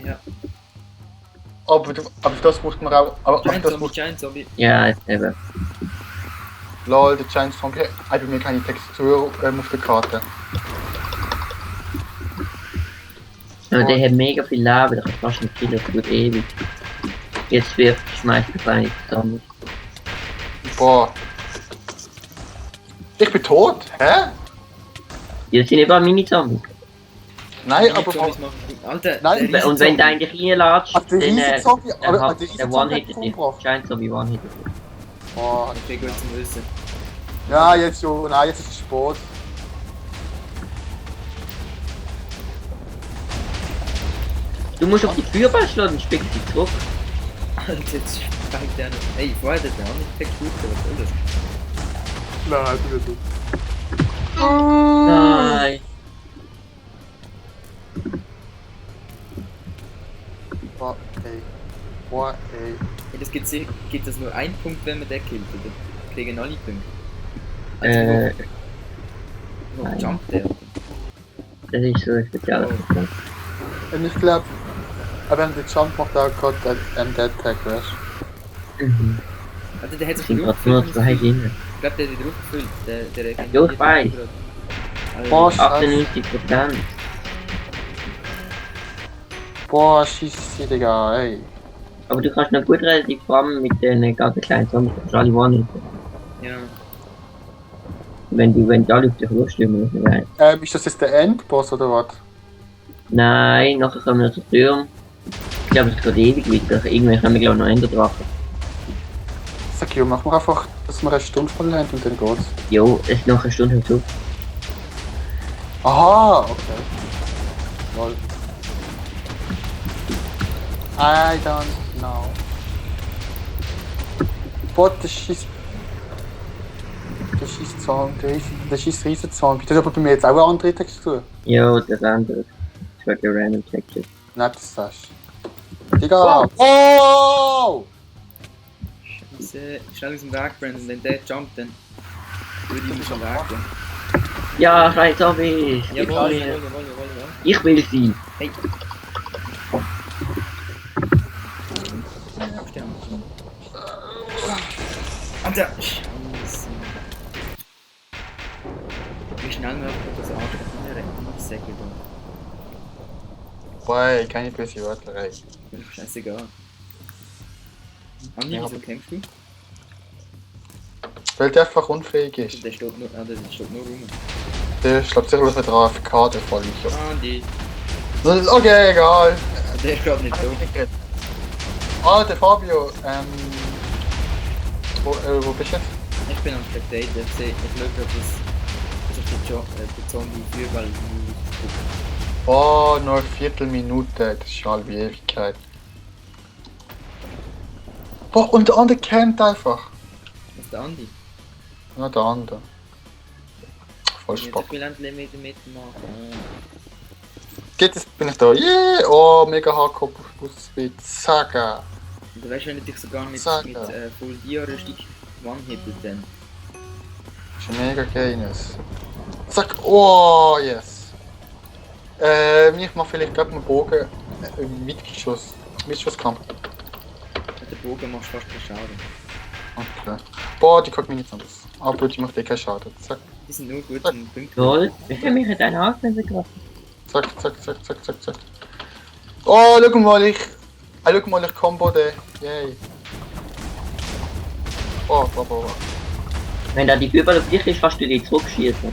Ja.
Aber das braucht man auch. Aber das braucht.
Giant Zombie.
ja, jetzt eben.
LOL, der Giant Zombie hat bei mir keine Textur auf der Karte.
Aber der hat mega viel Leben, der kann fast nicht killen, das tut ewig. Jetzt wird schmeißt er bei zusammen.
Boah. Ich bin tot? Hä?
Die sind überall Mini-Zombies.
Nein, aber.
Zombies machen. Alter,
Nein,
der
Und wenn du
Riesenzombie.
eigentlich reinlatscht,
Ach, der
dann
Riesenzombie, aber der
der
Riesenzombie
One-Hitter
hat
dich.
umgebracht.
Giant Zombie One-Hitter dich.
Boah.
Okay, gut zum Wissen.
Ja, jetzt schon. Nein, jetzt ist es Sport.
Du musst auf die Führball schlagen, dann spickst du zurück.
Alter, jetzt springt der noch. Ey, vorher hat der auch nicht Textur, was soll das?
Nein, du bist so.
Nein.
Boah, ey.
Hey, das gibt es nur einen Punkt, wenn man den killt, oder? Kriegen alle Punkte. Noch
nein.
Jump der.
Das ist so ein spezielles System.
Und ich glaube, aber wenn der Jump macht, auch gerade einen Dead Tag, weißt
Mhm.
Alter, der hat sich
Ich bin
wieder
gerade nur
aufgefüllt.
2 Gegner.
Ich glaube, der hat wieder aufgefüllt. Der
Ja, ich weiß.
Boah,
Alter,
Scheiße.
98%.
Boah, schieß sie, Digga, ey.
Aber du kannst noch gut relativ farmen mit den ganz kleinen Zombies, du kannst alle warnen.
Ja.
Wenn die alle auf dich losstürmen, ist nicht geil.
Ist das jetzt der Endboss oder was?
Nein, nachher kommen wir zur Tür. Ich glaube, es geht ewig weiter. Irgendwann können wir glaube ich noch Enderdrachen.
Sag ich, machen wir einfach, dass wir eine Stunde voll haben und dann geht's.
Jo, es ist noch eine Stunde zu.
Aha, okay. Lol. I don't know. Boah, das schießt. Das schießt Zombie, das schießt Riesenzombie. Das hat aber bei mir jetzt auch eine andere Textur.
Jo, das andere. Das wird ja random texture.
Nein, das sagst du. Digga! Oh!
Scheiße, schnell aus dem Weg, Brandon. Wenn der jumpt, dann würde ich mich schon weggehen.
Ja, scheiß Zombies!
Jawohl,
Ich,
jawohl.
ich will sie!
Hey. Absterben. Alter! Scheiße. Wie schnell wir das Arschloch rennen? Säckel da.
Boah, keine böse Wörterei.
Scheißegal. Andi, wieso kämpfst du?
Weil der einfach unfähig ist.
Der steht nur, der steht nur rum.
Der schlägt sicher auf der AFK, der voll ich.
Andi!
Okay, egal.
Der ist gerade nicht da.
Ah, der Fabio, wo bist du jetzt?
Ich bin am Spectator, ich sehe, ich schaue gerade, dass der Zombie überall guckt.
Oh, noch eine Viertelminute, das ist schon halbe Ewigkeit. Boah, und der andere campt einfach.
Was ist der Andi?
Ja, der andere. Voll
Ich
spannend.
will endlich mitmachen.
Geht es, bin ich da. Yeah! Oh, mega hardcore Speed. Saga.
Und du weißt, wenn ich dich sogar mit Full Dia-Rüstung one-hittet, dann.
Das ist ein mega geiles. Zack. Oh, yes. Ich mach vielleicht gerade einen Bogen Mitgeschoss. Mitschusskampf.
Mit dem Bogen machst du fast keinen Schaden.
Okay. Boah, die guckt mir nicht anders. Aber die macht eh keinen Schaden. Zack.
Die sind nur gut in Punkten.
Toll, wie viel mich in deinen Haken getroffen?
Zack, zack, zack, zack, zack, zack. Oh, schau mal, ich combo den. Yay. Oh, boah, boah, boah.
Wenn da die Bübel auf dich ist, kannst du die zurückschießen.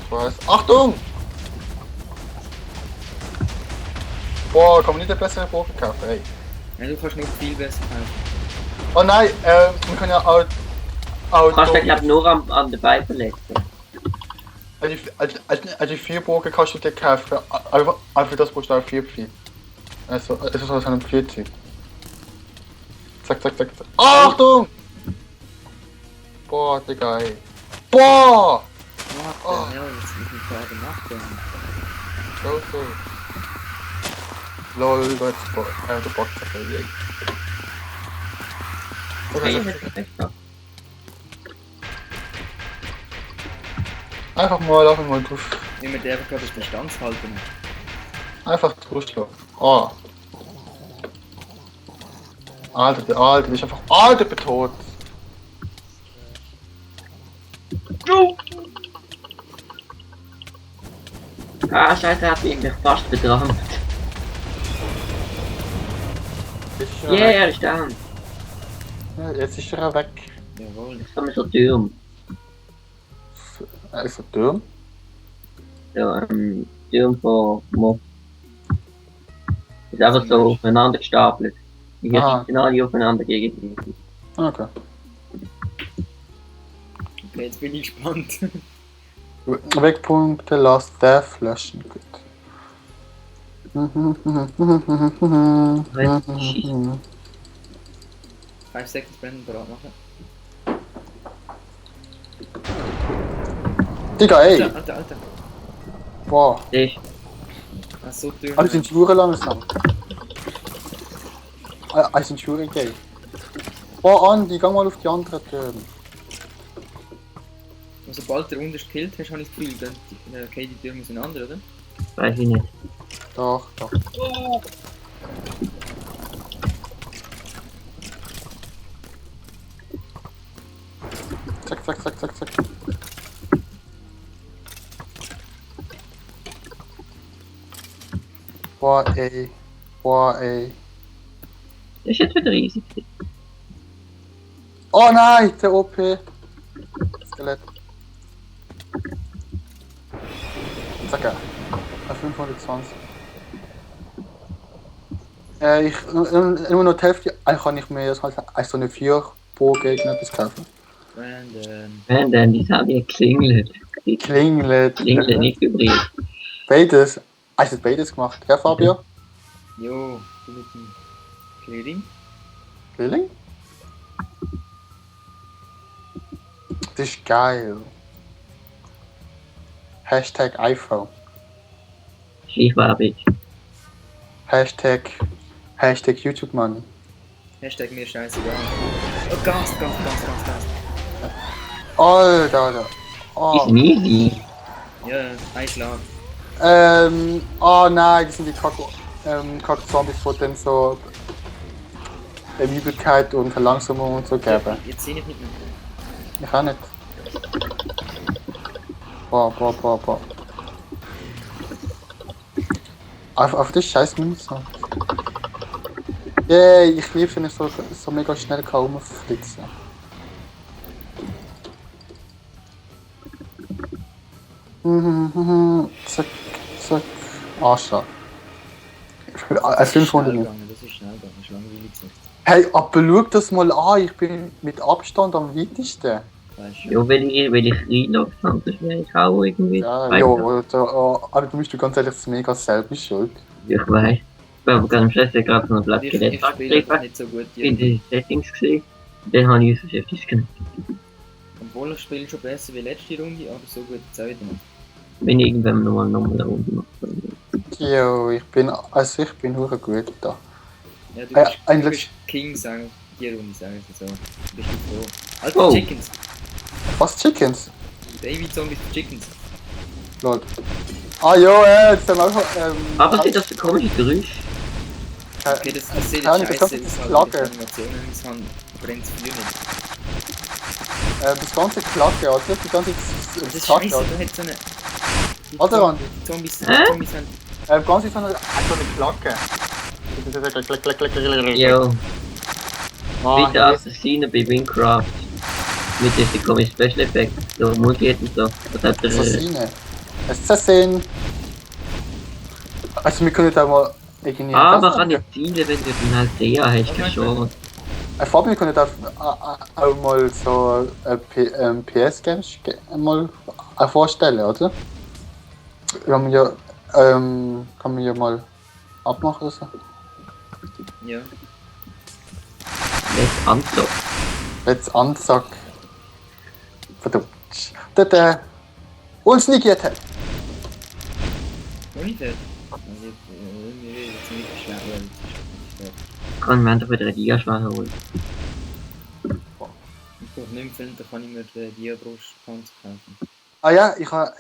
Ich weiß. Achtung! Boah, kann man nicht einen besseren Bogen kaufen, ey.
Ja, du kannst noch viel besser kaufen.
Oh nein, wir können ja auch...
Du kannst den glaube nur an den Beinen verletzen.
Also 4 Bogen kannst du dir kaufen, einfach das brauchst du auch 4 Pfeil. Also, es ist also ein Pfeilzeug. Zack, zack, zack, zack. Achtung! Boah, Digga, ey. Boah!
Oh, ja, was ist mit da gemacht?
So, so. Lol, du bockst auf den Weg.
Okay, das ist echt so.
Einfach mal drauf.
Wie wir der einfach gerade auf Distanz halten.
Einfach draufschlagen. Oh. Alter, der ist einfach... Alter, ich bin tot.
Ah, scheiße, hat mich fast betroffen.
Jetzt ist
Yeah,
er
er ist down.
weg. Ja, jetzt ist er weg.
Jawohl.
Jetzt kommen wir zur Tür.
Ist er Turm?
Ja, Tür von Mob. Ist einfach so aufeinander gestapelt. Hier
Aha.
sitzen alle aufeinander gegen die.
Okay.
Okay, jetzt bin ich gespannt.
Wegpunkte, Last Death, löschen. Gut.
5 Seconds Brandon bereit machen.
Digga, ey!
Alter.
Boah.
Siehst
Ah, so Türen.
Alle sind Schuhe langsam. Alle sind Schuhe geil. Boah, Andi, geh mal auf die anderen Türen.
Und sobald der unterste killt hast, habe ich das Gefühl, dann geht die Tür auseinander, oder?
weiß ich nicht.
Doch, doch. Zack, zack, zack, zack, zack. Boah, ey. Boah, ey.
Das ist jetzt wieder riesig.
Oh nein, der OP. Skelett. Zack. 520. Nur noch die Hälfte. Eigentlich kann ich mir jetzt halt so eine 4 pro Gegner etwas kaufen.
Dann die haben ja geklingelt.
Klingelt.
Klingelt nicht übrigens.
Beides. Hast du beides gemacht, gell, Fabio?
Jo, du mit dem Clearing.
Kling? Das ist geil. Hashtag iPhone.
Schleichwerbung.
Hashtag YouTube Money.
Hashtag mir scheißegal. Oh, Gas.
Alter. Oh.
Ist easy.
Ja, ein Schlag.
Oh nein, das sind die Kack-Zombies, die dann so Übelkeit und Verlangsamung und so geben.
Jetzt sehe ich nicht mehr.
Ich auch nicht. Boah. Auf das scheiß Münze. Yay, ich liebe es, wenn ich so mega schnell rumflitzen kann. Zack. Arschloch. 500 nicht.
Das ist schnell gegangen, das ist langweilig gesagt.
Hey, aber schau das mal an, ich bin mit Abstand am weitesten.
Weißt du?
Ja, wenn ich reinlogge, dann wäre ich auch irgendwie.
Ja,
weiter.
aber du bist ganz ehrlich mega selber schuld.
Ich weiß. Ich war ganz schlecht, gerade so ein Blatt
Ich
Skelett
spiele einfach
abgelegt.
nicht so gut.
In den Settings gesehen. Dann habe ich es disconnected.
Obwohl ich spiele schon besser wie letzte Runde, aber so gut Zeit nicht.
Wenn ich irgendwann nochmal eine Runde mache.
Jo, ich bin hure gut da.
Ja, du
eigentlich-
bist King, sagen die Runde, sagen sie so. Du bist nicht froh. Alter,
Oh.
Chickens.
Was, Chickens?
Baby-Zombies für Chickens.
Lol. Ah jo, jetzt haben wir auch...
Aber sieht das ein komisches Geräusch?
Okay, das sieht
Ja,
jetzt
das
scheiße
ist
aus, halt
Flagge.
die Animationen, das haben brennt Feuer nicht.
das ganze Klacke, oder? Die ganze
Das ist
Klacke,
scheiße,
oder?
da hat so eine... Die
Oder, Ron?
Zombies
Hä?
haben...
Ganz so eine Klacke.
Jo,
Ah,
bitte Assassinen bei Minecraft. Mit diesen komischen Special Effects, so mutiert und so. Was hat der...
Assassine. Assassin. Also wir können da mal irgendwie...
Ah, man kann nicht zielen, wenn du den halt sehr hast, keine Chance.
Fabio, wir können da auch mal so PS-Games mal vorstellen, oder? Kann man ja mal abmachen oder so.
Ja.
Let's unlock.
Jetzt Anzack. Verdammt. Der uns negiert hat.
Ohne das. Also, irgendwie wird es nicht schwer, weil es ist
Kann man doch wieder eine Gigaschwache holen.
ich brauche nicht mehr, da kann ich mir den Diabrust-Panzer kaufen.
Ah ja, ich habe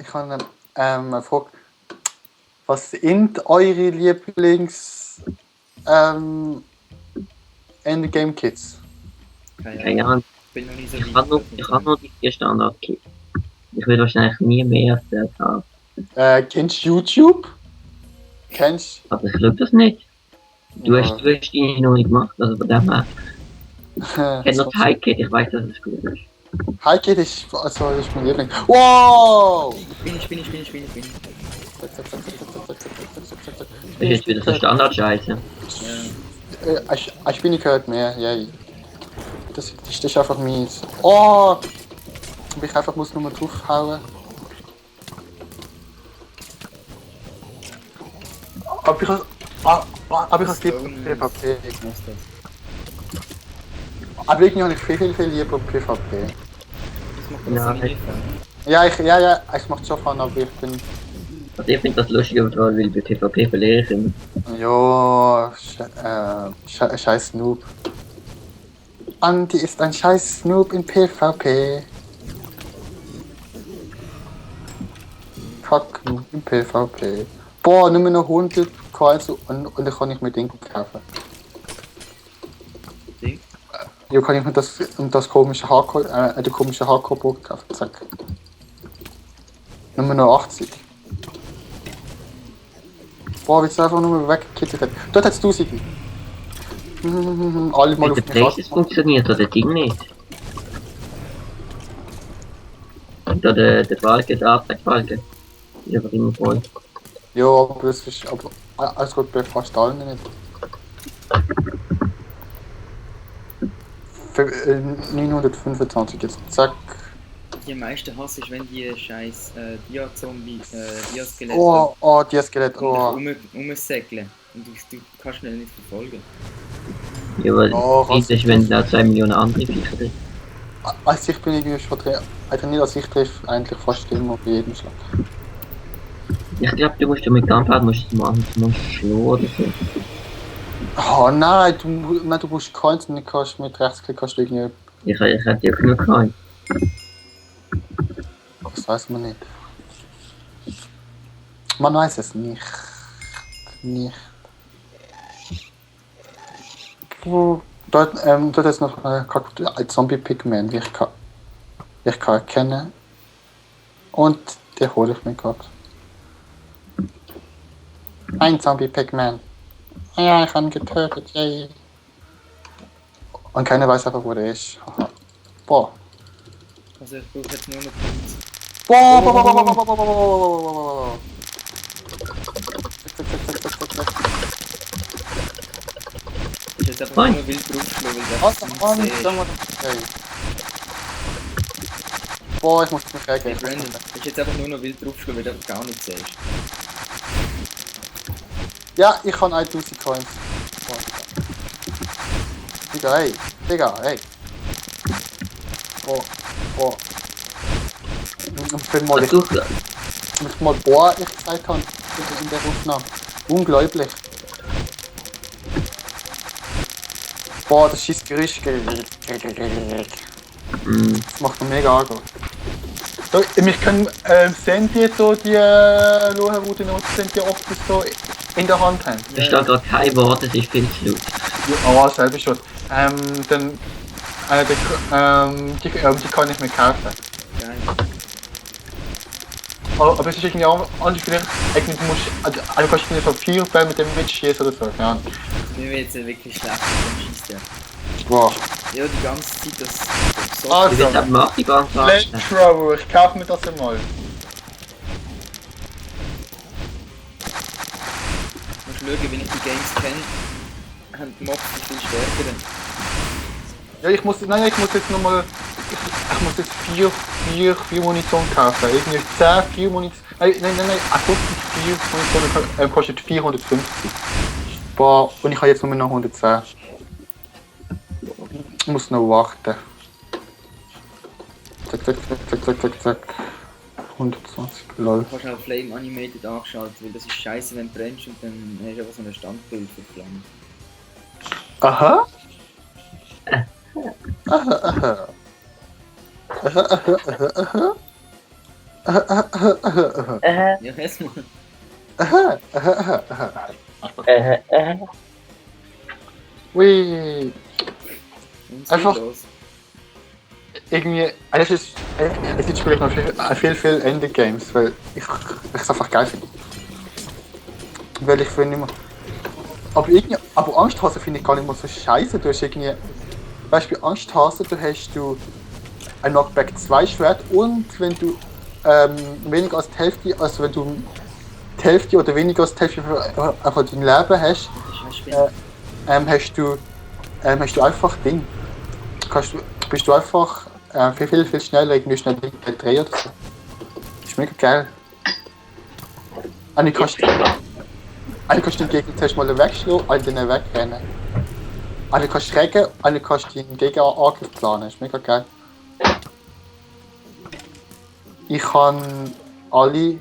eine Frage. Was sind eure Lieblings Endgame-Kits?
Keine Ahnung.
Ich bin noch nicht so
Ich habe nur die 4 Standard-Kits. Ich will wahrscheinlich nie mehr als das haben.
Kennst du YouTube? Kennst
Aber ich glaube das nicht. Du
Ja.
hast die noch nicht gemacht, also von dem her. Ich kenne noch
du?
die High-Kit, ich weiß, dass es gut ist.
Highkit ist mein Liebling. Wow!
Bin ich.
Das ist jetzt wieder so Standard-Scheiße.
Ja.
Ich bin nicht gehört mehr, yay. Das ist einfach mies. Oh! Ich einfach muss nur mal draufhauen. Aber ich habe lieber PvP.
Was ist das?
Aber irgendwie habe ich viel lieber PvP.
Das macht
Ja,
das nicht Fun.
Ja, es macht schon Fun, aber ich bin...
Also ich finde das lustig, weil bei PvP verliere ich immer.
Jo, scheiß Snoop. Andi ist ein scheiß Snoop in PvP. Fuck Snoop in PvP. Boah, nimm mir noch 100 Coins und dann kann ich mir Ding kaufen.
Ding?
Ja, kann ich mir das komische Hardcore, die komische Hardcore-Burg kaufen. Zack. Nimm mir noch 80. Boah, wie es einfach nur weggekitzelt hat. Dort hat's 1000. Alle mal
Mit
auf
der
mich
Places funktioniert oder der Ding nicht. Und da der Balken, der Abwärtsbalken. Ist einfach immer voll.
Ja, aber das ist aber alles gut bei fast allen nicht. 925 jetzt, zack.
Die am meisten hasse ich, wenn die scheiß Dia-Skelette
Oh, die Skelett, oh.
rumsäckeln. Und du kannst schnell nicht verfolgen.
Ja, aber
Oh,
das ist, wenn da 2 Millionen andere Viecher drin.
Als ich bin irgendwie schon drin. Also nicht als ich treffe, eigentlich fast immer bei jedem Schlag.
Ich glaube, du musst ja mit Gunpowder musst du machen, du musst schlagen oder so.
Oh nein, du musst Coins und nicht kannst mit Rechtsklick kannst du irgendwie.
Ich hätte ja genug gehabt.
Das weiß man nicht. Man weiß es nicht. Nicht. Dort ist noch ein Zombie-Pigman, die ich kann erkennen. Und der hole ich mir gerade. Ein Zombie-Pigman. Ja, ich habe ihn getötet, yay. Und keiner weiß einfach, wo der ist. Aha. Boah.
Also ich brauche jetzt nur noch
Boah.
Ich jetzt einfach nur wild draufschlagen, weil das nicht sehe.
Boah, ich muss mich
Hey
reagieren.
Brandon, ich jetzt einfach nur noch wild draufschlagen, weil du einfach gar nichts siehst.
Ja, ich habe 1000 Coins. Digga, hey. Digga, hey. Oh. Und wenn mal boah, ich gesagt habe in der Aufnahme. Unglaublich. Boah, das schießt Geräusch. Das macht mir mega Ärger. Wir können sehen die so die Lohen, die benutzt sind, die oft so in der Hand haben.
Da steht gerade kein Wort, es ist viel zu laut.
Ja, selber schon. Die kann ich mir kaufen.
Geil.
Aber es ist irgendwie auch anders, vielleicht, du musst, du kannst nicht so viel mit dem mitschießen oder so, ja.
Mir wird jetzt wirklich schlecht mit dem Schießen.
Wow.
Ja, die ganze Zeit das so.
Also,
Ich will aber macht die ganze Zeit.
Flamethrower, ich kaufe mir das einmal.
Ich muss schauen, wenn ich die Games kenne, haben die Mobs die viel stärkeren.
Ja, ich muss jetzt nochmal, ich muss jetzt 4 Munition kaufen. Irgendwie 4 Munition, nein, 4 Munition kostet 450. Boah, und ich habe jetzt nur noch 110. Ich muss noch warten. Zack. 120, lol.
Du kannst auch Flame Animated angeschaltet, weil das ist scheiße, wenn du brennst und dann hast du einfach so ein Standbild für die Flamme.
Aha.
Ja, erstmal.
Ui. Einfach-
los.
Irgendwie, es ist spiele ich noch viel Endgames, weil ich es einfach geil finde. Weil ich finde immer. Aber Angsthase finde ich gar nicht mehr so scheiße. Du hast irgendwie. Beispiel Angsthase, du ein Knockback 2 Schwert und wenn du weniger als die Hälfte, also wenn du die Hälfte oder weniger als die Hälfte von deinem Leben hast, hast du einfach Ding. Bist du einfach viel schneller, irgendwie schnell drehen oder so. Das ist mega geil. Eigentlich kannst du den Gegner zuerst mal wegschlagen, alle den wegrennen. Alle kannst du schrägen, alle kannst du den Gegenangriff planen. Das ist mega geil. Ich kann alle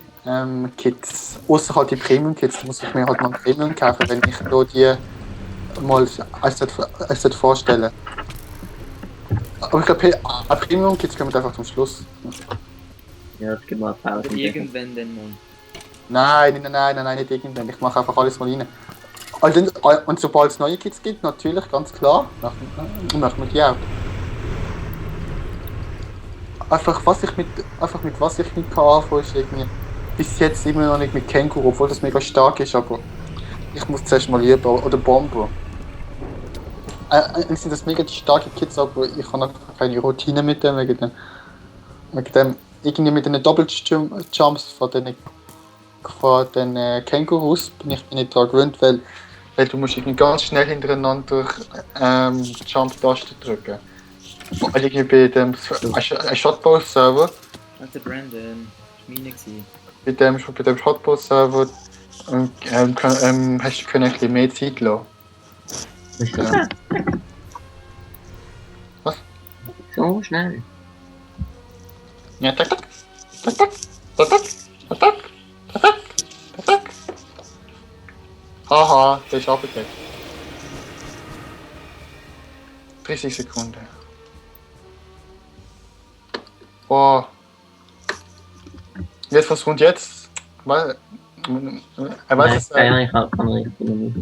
Kits, außer halt die Premium-Kits, da muss ich mir halt noch Premium kaufen, wenn ich da die mal als vorstellen. Aber ich glaube, Premium-Kits kommen einfach zum Schluss.
Ja, es gibt mal eine
Oder
Pause.
irgendwann dann mal.
Nein, nicht irgendwann. Ich mache einfach alles mal rein. Und sobald es neue Kits gibt, natürlich, ganz klar, machen wir die auch. Einfach mit was ich nicht kann anfangen, ist irgendwie bis jetzt immer noch nicht mit Känguru, obwohl das mega stark ist, aber Ich muss zuerst mal lieber. Oder Bomber. Sind das mega die starke Kids, aber ich habe einfach keine Routine mit dem, wegen dem irgendwie mit den Double-Jumps von den Kängurus bin ich nicht daran gewöhnt, weil du musst irgendwie ganz schnell hintereinander Jump-Tasten drücken. Und irgendwie bei dem Shotball-Server,
Also Brandon, das war meine gewesen.
bei dem Shotball-Server hast du können ein bisschen mehr Zeit lassen.
Was ist das?
Ja. Was?
So schnell.
Ja, tak, tak, tak, tak, tak, tak, tak, tak, tak, tak, tak. Haha, der ist abgedeckt. 30 Sekunden. Boah. Jetzt, was kommt jetzt? Weil,
Nein,
es,
ich kann nicht so gut.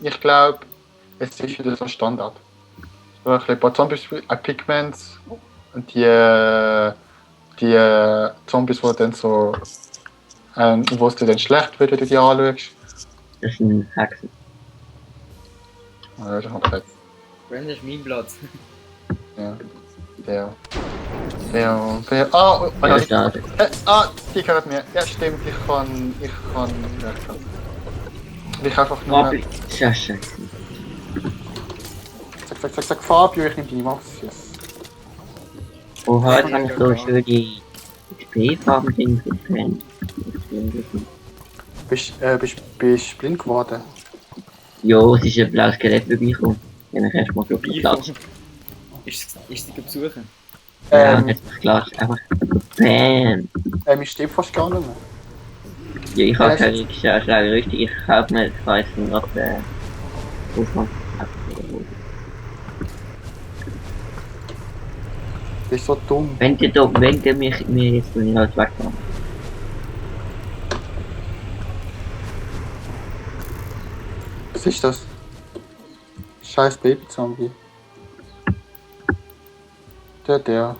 ich glaube, es ist wieder so Standard. So ein paar Zombies, Pigments und die Zombies, wo dann so, wo es dir dann schlecht wird, wenn du die anschaust.
Das sind Hexen.
Ja, das ist noch perfekt.
Brandon ist mein Platz.
Ja. Der. Ah,
Ja, schade.
die gehört mir. Ja, stimmt, ich kann. Ich einfach nur.
Aber, ja, scheiße.
Sag Fabio, ich nehme die Maxius.
Oha, jetzt habe ich so schöne XP-Farben-Dings getrennt.
Bist du blind geworden?
Jo, es ist ein blaues Skelett vorbeigekommen. Dann hast du erstmal so viel Platz.
Ist sie besuchen?
Ja, jetzt ist klar, einfach BAM!
Ich stehe fast gar nicht mehr.
Ja, ich habe keine Schläge richtig, ich kaufe nicht, ich weiss nicht, was der Ausland
Du bist so dumm.
wenn der mich mir jetzt nicht alles wegmacht.
Was ist das? Scheiß Baby-Zombie. Der.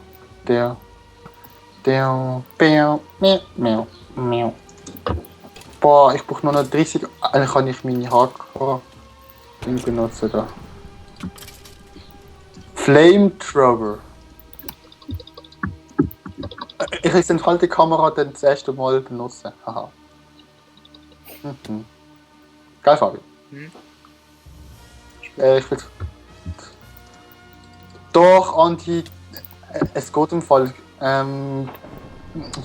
Miau. Boah, ich brauche nur noch 30. Dann kann ich meine Hardcore-Ding benutzen da. Flamethrower. Ich will dann halt die Kamera dann das erste Mal benutzen. Haha. Mhm. Geil, Fabi.
Hm?
Ich will. Doch, Anti. Es geht im Fall. Du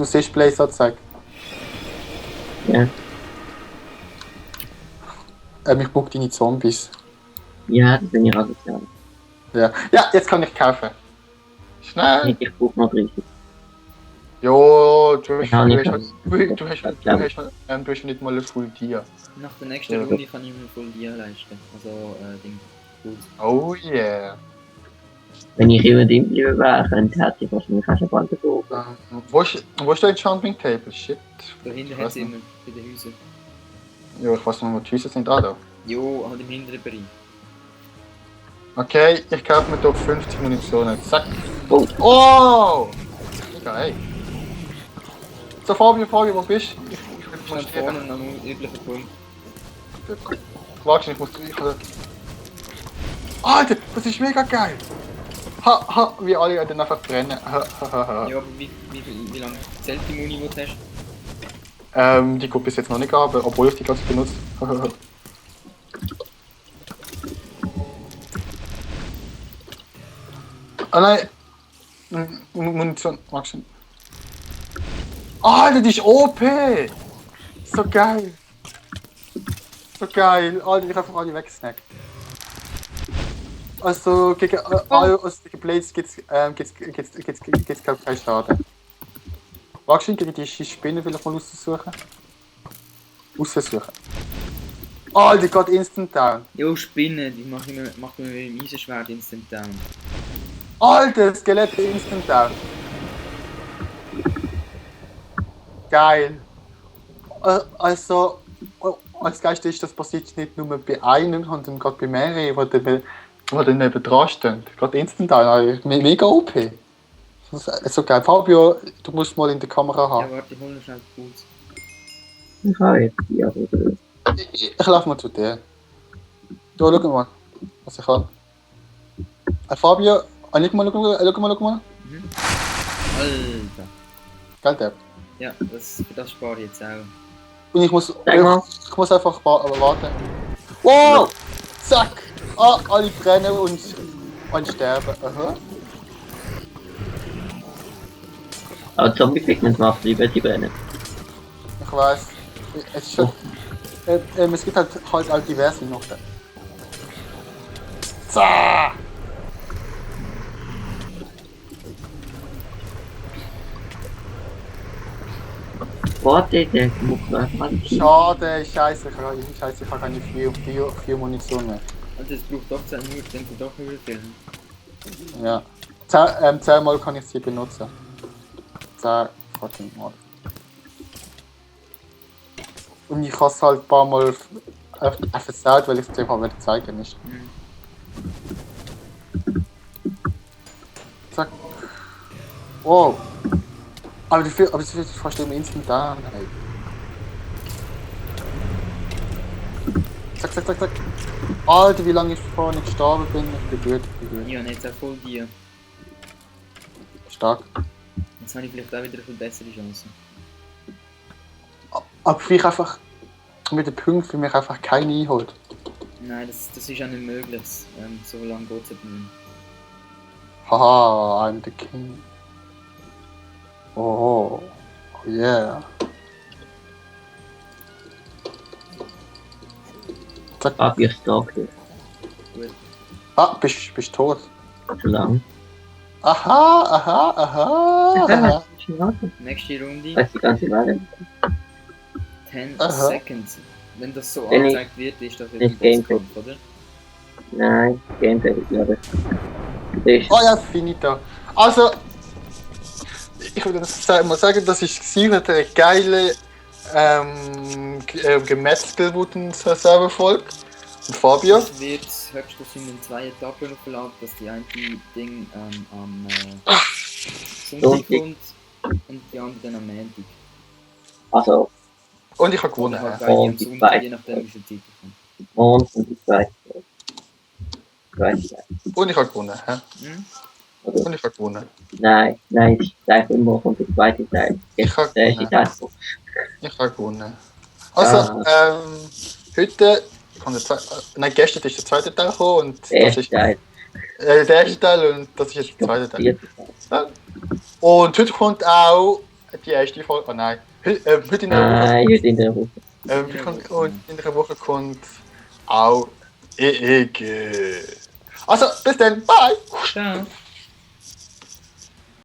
siehst Blazer zeigt.
Ja.
Ich brauche deine Zombies.
Ja, das bin ich auch gesagt.
Ja, jetzt kann ich kaufen. Schnell!
Ich brauche noch 30.
Jo, du hast
Ja, nicht
nicht mal ein Full Tier.
Nach der nächsten
Ja.
Runde kann ich mir voll Dia leisten. Also, Ding. Gut.
Oh yeah.
Wenn ich immer dem bleiben wäre, könnte hätte ich wahrscheinlich auch schon bald gebraucht.
Wo ist der Enchanting Table? Shit.
Dahinter
Ich
hat
weiß
sie
nicht.
immer bei den Häusern.
Ja, ich weiß nicht, wo die Häuser sind. Ah, da.
Jo, halt im hinteren Bereich.
Okay, ich kaufe mir doch 50 Munitionen. Zack.
Oh.
Oh! Geil. So, Fabio, wo bist du? Ich will
Ich
mal
stand vorne
stehen.
am üblichen Punkt.
Warte, ich muss. Alter, das ist mega geil! Wie alle dann einfach brennen.
Ja, aber wie lange zählt die Muni, die du hast?
Die geht bis jetzt noch nicht an, aber obwohl ich die ganze benutzt. Ah nein! Munition, magst du? Alter, die ist OP! So geil! So geil! Alter, ich einfach alle wegsnackt. Also gegen Blades gibt's keinen Schaden. Magst du gegen die Spinne vielleicht mal aussuchen? Oh, die geht instant down.
Jo, Spinnen, die macht mir mit dem Eisenschwert instant down.
Alter, Skelett instant down. Geil. Also, als Geist ist das passiert nicht nur bei einem, sondern gerade bei mehreren, die dann neben dran stehen. Gerade instant down. Mega OP. Das ist so geil. Fabio, du musst mal in der Kamera haben.
Ja, warte, ich hol noch schnell Puls.
Ich habe jetzt die aber.
Ich laufe mal zu dir. Du, schau mal, was ich habe. Fabio, schau mal.
Mhm. Alter.
Gell, der?
Ja, für das spare ich jetzt auch.
Und ich muss einfach warten.
Oh.
Wow! Zack! Ah, alle brennen und sterben. Aha.
Aber Zombie-Pigment macht lieber die brennen.
Ich weiß. Es ist schon. Es gibt halt all diverse noch. Zah!
Warte, der muss mal.
Schade, scheiße, ich habe keine 4 Munition mehr.
Also es braucht doch 10 Minuten, dann kann doch überfüllen.
Ja. 10 Mal kann ich sie benutzen. 10 fucking Mal. Und ich habe es halt ein paar Mal versagt, weil ich es dir halt zeigen nicht.
Mhm.
Zack. Wow. Aber das wird fast im Instant down, ey. Zack. Alter, wie lange ich vorher nicht gestorben bin. Ich bin gut.
Ja, und jetzt auch voll dir.
Stark.
Jetzt habe ich vielleicht auch wieder eine bessere Chance.
Aber vielleicht einfach mit den Punkten für mich einfach keine einholt.
Nein, das ist auch nicht möglich. So lange geht es nicht mehr.
Haha, I'm the king. Oh yeah. Zack.
Fabio stalkt dich.
Gut.
Ah, bist tot.
Zu lang.
Aha.
Nächste Runde.
Weißt du die ganze Weile?
10
Aha.
Seconds. Wenn das so
Wenn ich-
angezeigt wird, ist das
wenn
ein
ich Game
Bosskampf, oder?
Nein, Gameplay, glaube ich. Das ist
Oh ja, finito. Also, ich würde mal sagen, das ist eine geile Gemetzel, wo den Server folgt. Und Fabio?
Es wird höchstens in 2 Etappen aufgeladen, dass die eine Ding am Sonntag kommt und die andere dann am Montag.
also
Und ich habe gewonnen.
Oder halt
hä?
beide am
Und die
Sonntag,
zweite.
je nachdem wie viel Zeit kommt.
Mond und die zweite. Zweite Teil.
Und ich habe gewonnen. hä?
Hm?
Oder?
Und ich habe gewonnen.
Nein, ich sage immer von der zweiten Teil.
Ich habe
Der ist
gewonnen.
Teil.
Ich habe gewonnen. Also, heute kommt gestern ist der zweite Teil gekommen und
Der
das
erste
ist
Teil.
der erste Teil und das ist jetzt der zweite Teil.
Vierte Teil.
Und heute kommt auch die erste Folge. Oh nein. Heute in der Woche.
Nein, heute in der Woche.
Und in der Woche kommt auch EEG. Also, bis dann. Bye.
Ciao.